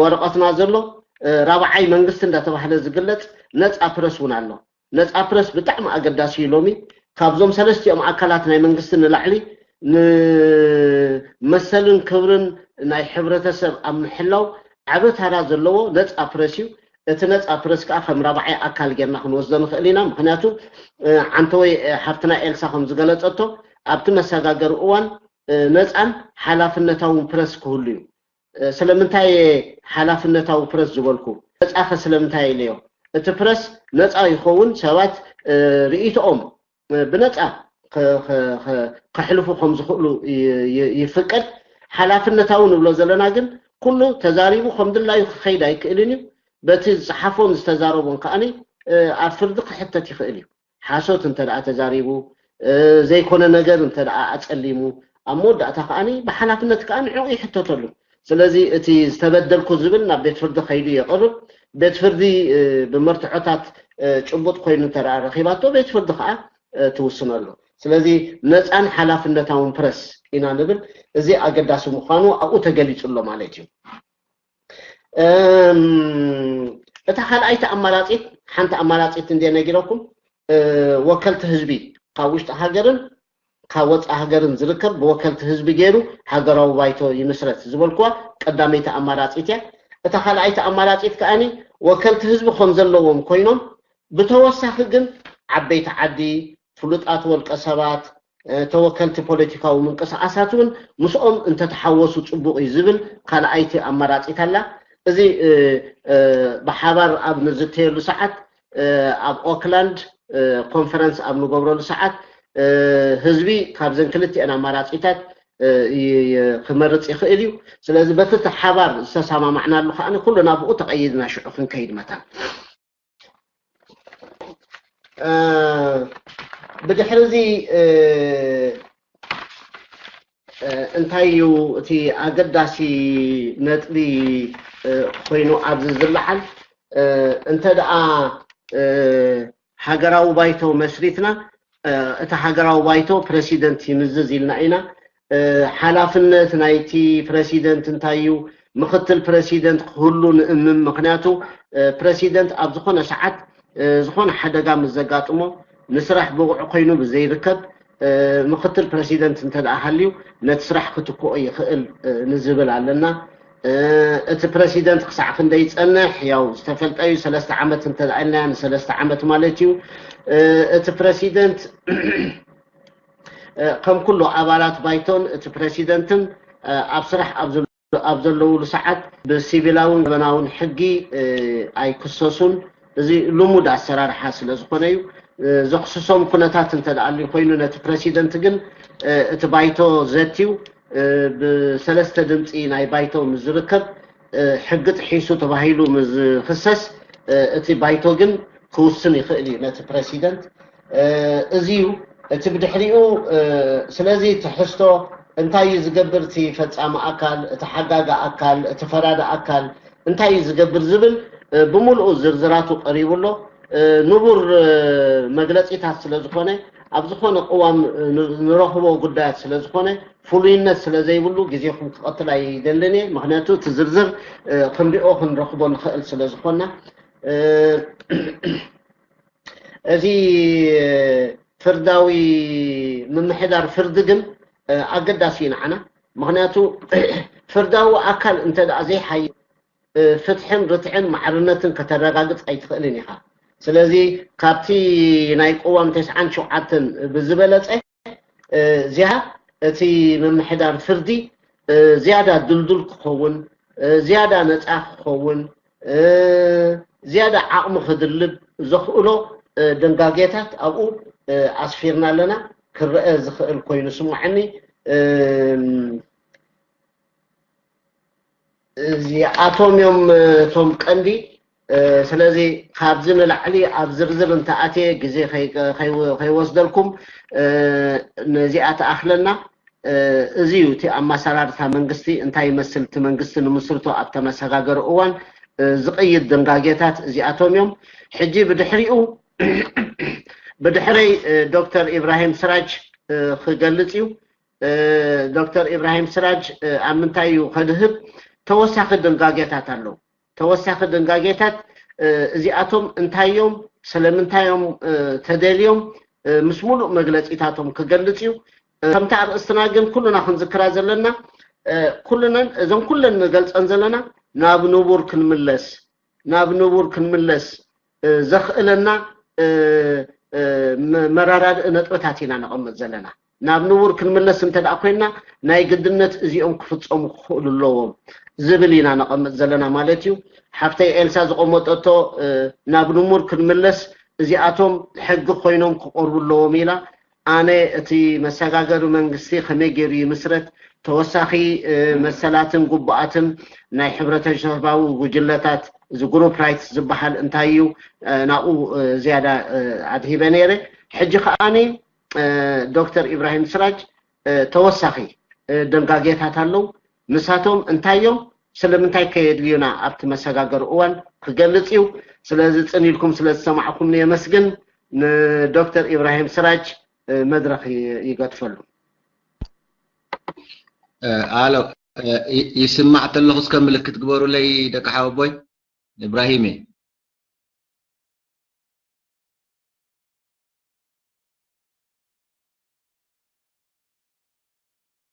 ወረቐትና ዘሎ ራብዓይ መንግስቲ እንዳተባህለ ዝግለፅ ነፃ ፕረስ እውን ኣሎ። ነፃ ፕረስ ብጣዕሚ ኣገዳሲ እዩ። ሎሚ ካብዞም ሰለስቲኦም ኣካላት ናይ መንግስቲ ንላዕሊ ንመሰልን ክብርን ናይ ሕብረተሰብ ኣብ ምሕላው ዓቢ ታራ ዘለዎ ነፃ ፕረስ እዩ። እቲ ነፃ ፕረስ ከዓ ከም ራብዓይ ኣካል ጌርና ክንወስዶ ንኽእል ኢና። ምክንያቱ ዓንተወይ ሓፍትና ኤልሳ ከም ዝገለፀቶ ኣብቲ መሰጋገሪ እዋን ነፃን ሓላፍነታውን ፕረስ ክህሉ እዩ። ስለምንታይ ሓላፍነታዊ ፕረስ ዝበልኩ? ነፃኸ ስለምንታይ ኢለዮ? እቲ ፕረስ ነፃ ይኸውን፣ ሰባት ርእይቶኦም ብነፃ ከሕልፉ ከም ዝኽእሉ ይፍቀድ። ሓላፍነታዊ ንብሎ ዘለና ግን ኩሉ ተዛሪቡ ከም ድላዩ ክኸይድ ኣይክእልን እዩ። በቲ ዝፀሓፎን ዝተዛረቦን ከዓኒ ኣብ ፍርዲ ክሕተት ይኽእል እዩ። ሓሶት እንተ ደኣ ተዛሪቡ፣ ዘይኮነ ነገር እንተ ደኣ ኣጸሊሙ፣ ኣብ መወዳእታ ከዓኒ ብሓላፍነት ከኣ ንዕኡ ይሕተተሉ። ስለዚ እቲ ዝተበደልኩ ዝብል ናብ ቤት ፍርዲ ከይዱ የቕርብ። ቤት ፍርዲ ብመርትዖታት ጭቡጥ ኮይኑ እንተ ደኣ ረኺባቶ፣ ቤት ፍርዲ ከኣ ትውስነሉ። ስለዚ ነጻን ሓላፍነታውን ፕረስ ኢና ንብል። እዚ ኣገዳሲ ምዃኑ ኣብኡ ተገሊጹ ኣሎ ማለት እዩ። እታ ካልኣይቲ ኣማራጺት፣ ሓንቲ ኣማራጺት እንደ ነጊረኩም፣ ወከልቲ ህዝቢ ካብ ውሽጢ ሃገርን ካብ ወፃኢ ሃገርን ዝርከብ ብወከልቲ ህዝቢ ገይሩ ሃገራዊ ባይቶ ይምስረት ዝበልኩዋ ቀዳመይቲ ኣማራፂት እያ። እታ ካልኣይቲ ኣማራፂት ከዓኒ ወከልቲ ህዝቢ ከም ዘለዎም ኮይኖም ብተወሳኺ ግን ዓበይቲ ዓዲ፣ ፍሉጣት ወልቀ ሰባት፣ ተወከልቲ ፖለቲካዊ ምንቅስቃሳት እውን ምስኦም እንተተሓወሱ ፅቡቕ እዩ ዝብል ካልኣይቲ ኣማራፂት ኣላ። እዚ ብሓባር ኣብ ንዝተየሉ ሰዓት ኣብ ኦክላንድ ኮንፈረንስ ኣብ ንገብረሉ ሰዓት ህዝቢ ካብዘን ክልቲአን ኣማራፂታት ክመርፅ ይኽእል እዩ። ስለዚ በቲ ሓባር ዝተሰማማዕናሉ ከዓ ኩሉ ናብኡ ተቐይድና ሽዑ ክንከይድ መታን ብድሕሪ እዚ እንታይ እዩ እቲ ኣገዳሲ ነጥቢ ኮይኑ ኣብዚ ዝለዓል? እንተ ደኣ ሃገራዊ ባይቶ መስሪትና፣ እቲ ሃገራዊ ባይቶ ፕረሲደንት ይምዝዝ ኢልና ኢና። ሓላፍነት ናይቲ ፕረሲደንት እንታይ እዩ? ምኽትል ፕረሲደንት ክህሉ ንእምም። ምኽንያቱ ፕረሲደንት ኣብ ዝኾነ ሰዓት ዝኾነ ሓደጋ ምስ ዘጋጥሞ ንስራሕ ብቑዕ ኮይኑ ብዘይርከብ ምኽትል ፕረሲደንት እንተ ደኣ ሃልዩ ነቲ ስራሕ ክትክኦ ይኽእል ንዝብል ኣለና። እቲ ፕረሲደንት ክሳዕ ክንደይ ይጸንሕ? ያው ዝተፈልጠ እዩ። ሰለስተ ዓመት እንተ ደኣ ኢልና ንሰለስተ ዓመት ማለት እዩ። እቲ ፕረሲደንት ከም ኩሉ ኣባላት ባይቶን እቲ ፕረሲደንትን ኣብ ስራሕ ኣብ ዘለውሉ ሰዓት ብሲቪላውን ገበናውን ሕጊ ኣይክሰሱን። እዚ ልሙድ ኣሰራርሓ ስለ ዝኾነ እዩ። ዘኽስሶም ኩነታት እንተ ደኣ ኣልዩ ኮይኑ ነቲ ፕረሲደንት ግን እቲ ባይቶ ዘትዩ ብሰለስተ ድምፂ ናይ ባይቶ ምስ ዝርከብ ሕጊ ጥሒሱ ተባሂሉ ምስ ዝኽሰስ እቲ ባይቶ ግን ክውስን ይኽእል እዩ ነቲ ፕረሲደንት። እዚ እዩ እቲ ብድሕሪኡ። ስለዚ ትሕዝቶ እንታይ እዩ ዝገብር እቲ ፈፃሚ ኣካል፣ እቲ ሓጋጋ ኣካል፣ እቲ ፈራዲ ኣካል እንታይ እዩ ዝገብር ዝብል ብምልኡ ዝርዝራቱ ቀሪቡ ኣሎ። ንቡር መግለፂታት ስለ ዝኾነ ኣብ ዝኾነ ቅዋም ንረኽቦ ጉዳያት ስለ ዝኾነ ፍሉይነት ስለ ዘይብሉ ግዜኹም ክቐትል ኣይደልን እየ። ምክንያቱ እቲ ዝርዝር ክንሪኦ ክንረኽቦ ንኽእል ስለ ዝኾና እዚ ፍርዳዊ ምምሕዳር ፍርዲ ግን ኣገዳሲ እዩ ንዓና። ምክንያቱ ፍርዳዊ ኣካል እንተ ደኣ ዘይሓይ ፍትሕን ርትዕን ማዕርነትን ከተረጋግፅ ኣይትኽእልን ኢኻ። ስለዚ ካብቲ ናይ ቅዋም ተስዓን ሸውዓተን ብዝበለፀ እዚኣ እቲ ምምሕዳር ፍርዲ ዝያዳ ድልዱል ክኸውን፣ ዝያዳ ነፃ ክኸውን፣ ዝያዳ ዓቕሚ ክድልብ ዘኽእሎ ድንጋጌታት ኣብኡ ኣስፊርና ኣለና። ክረአ ዝኽእል ኮይኑ ስምዓኒ። እዚኣቶም እዮም እቶም ቀንዲ። ስለዚ ካብዚ ንላዕሊ ኣብ ዝርዝር እንተኣትየ ግዜ ከይወስደልኩም ነዚኣ ተኣኽለና። እዚ እዩ እቲ ኣመሰራርታ መንግስቲ እንታይ ይመስል፣ እቲ መንግስቲ ንምስርቶ ኣብ ተመሰጋገሪ እዋን ዝቕይድ ድንጋጌታት እዚኣቶም እዮም። ሕጂ ብድሕሪኡ ብድሕረይ ዶክተር ኢብራሂም ስራጅ ክገልጽ እዩ። ዶክተር ኢብራሂም ስራጅ ኣብ ምንታይ እዩ ከድህብ? ተወሳኺ ድንጋጌታት ኣለዉ። ተወሳኺ ድንጋጌታት እዚኣቶም እንታይ እዮም፣ ስለምንታይ እዮም ተደልዮም ምስ ሙሉእ መግለፂታቶም ክገልፅ እዩ። ከምቲ ኣርእስትና ግን ኩልና ክንዝክራ ዘለና ኩልነን እዞም ኩለን ንገልፀን ዘለና ናብ ንቡር ክንምለስ ናብ ንቡር ክንምለስ ዘኽእለና መራዳድኢ ነጥብታት ኢና ነቐምጥ ዘለና። ናብ ንቡር ክንምለስ እንተ ደኣ ኮይንና ናይ ግድነት እዚኦም ክፍፀሙ ክኽእሉ ኣለዎም ዝብል ኢና ነቐምጥ ዘለና ማለት እዩ። ሓፍተይ ኤልሳ ዝቐመጠቶ ናብ ንቡር ክንምለስ እዚኣቶም ሕጊ ኮይኖም ክቐርቡ ኣለዎም ኢላ። ኣነ እቲ መሰጋገሪ መንግስቲ ከመይ ገይሩ ይምስረት፣ ተወሳኺ መሰላትን ግቡኣትን ናይ ሕብረተሰባዊ ጉጅለታት እዚ ግሩፕ ራይትስ ዝበሃል እንታይ እዩ ናብኡ ዝያዳ ኣድሂበ ነይረ። ሕጂ ከዓኒ ዶክተር ኢብራሂም ስራጅ ተወሳኺ ደንጋጌታት ኣለዉ። ንሳቶም እንታይ እዮም፣ ስለምንታይ ከየድልዩና ኣብቲ መሰጋገሪ እዋን ክገልጽ እዩ። ስለዚ ጽን ኢልኩም ስለ ዝሰማዕኩምኒ የመስግን። ንዶክተር ኢብራሂም ስራጅ መድረኽ ይገድፈሉ። ኣሎ ይስማዕ ተለኹ እስከ ምልክት ግበሩለይ ደቂ ሓወቦይ። ኢብራሂም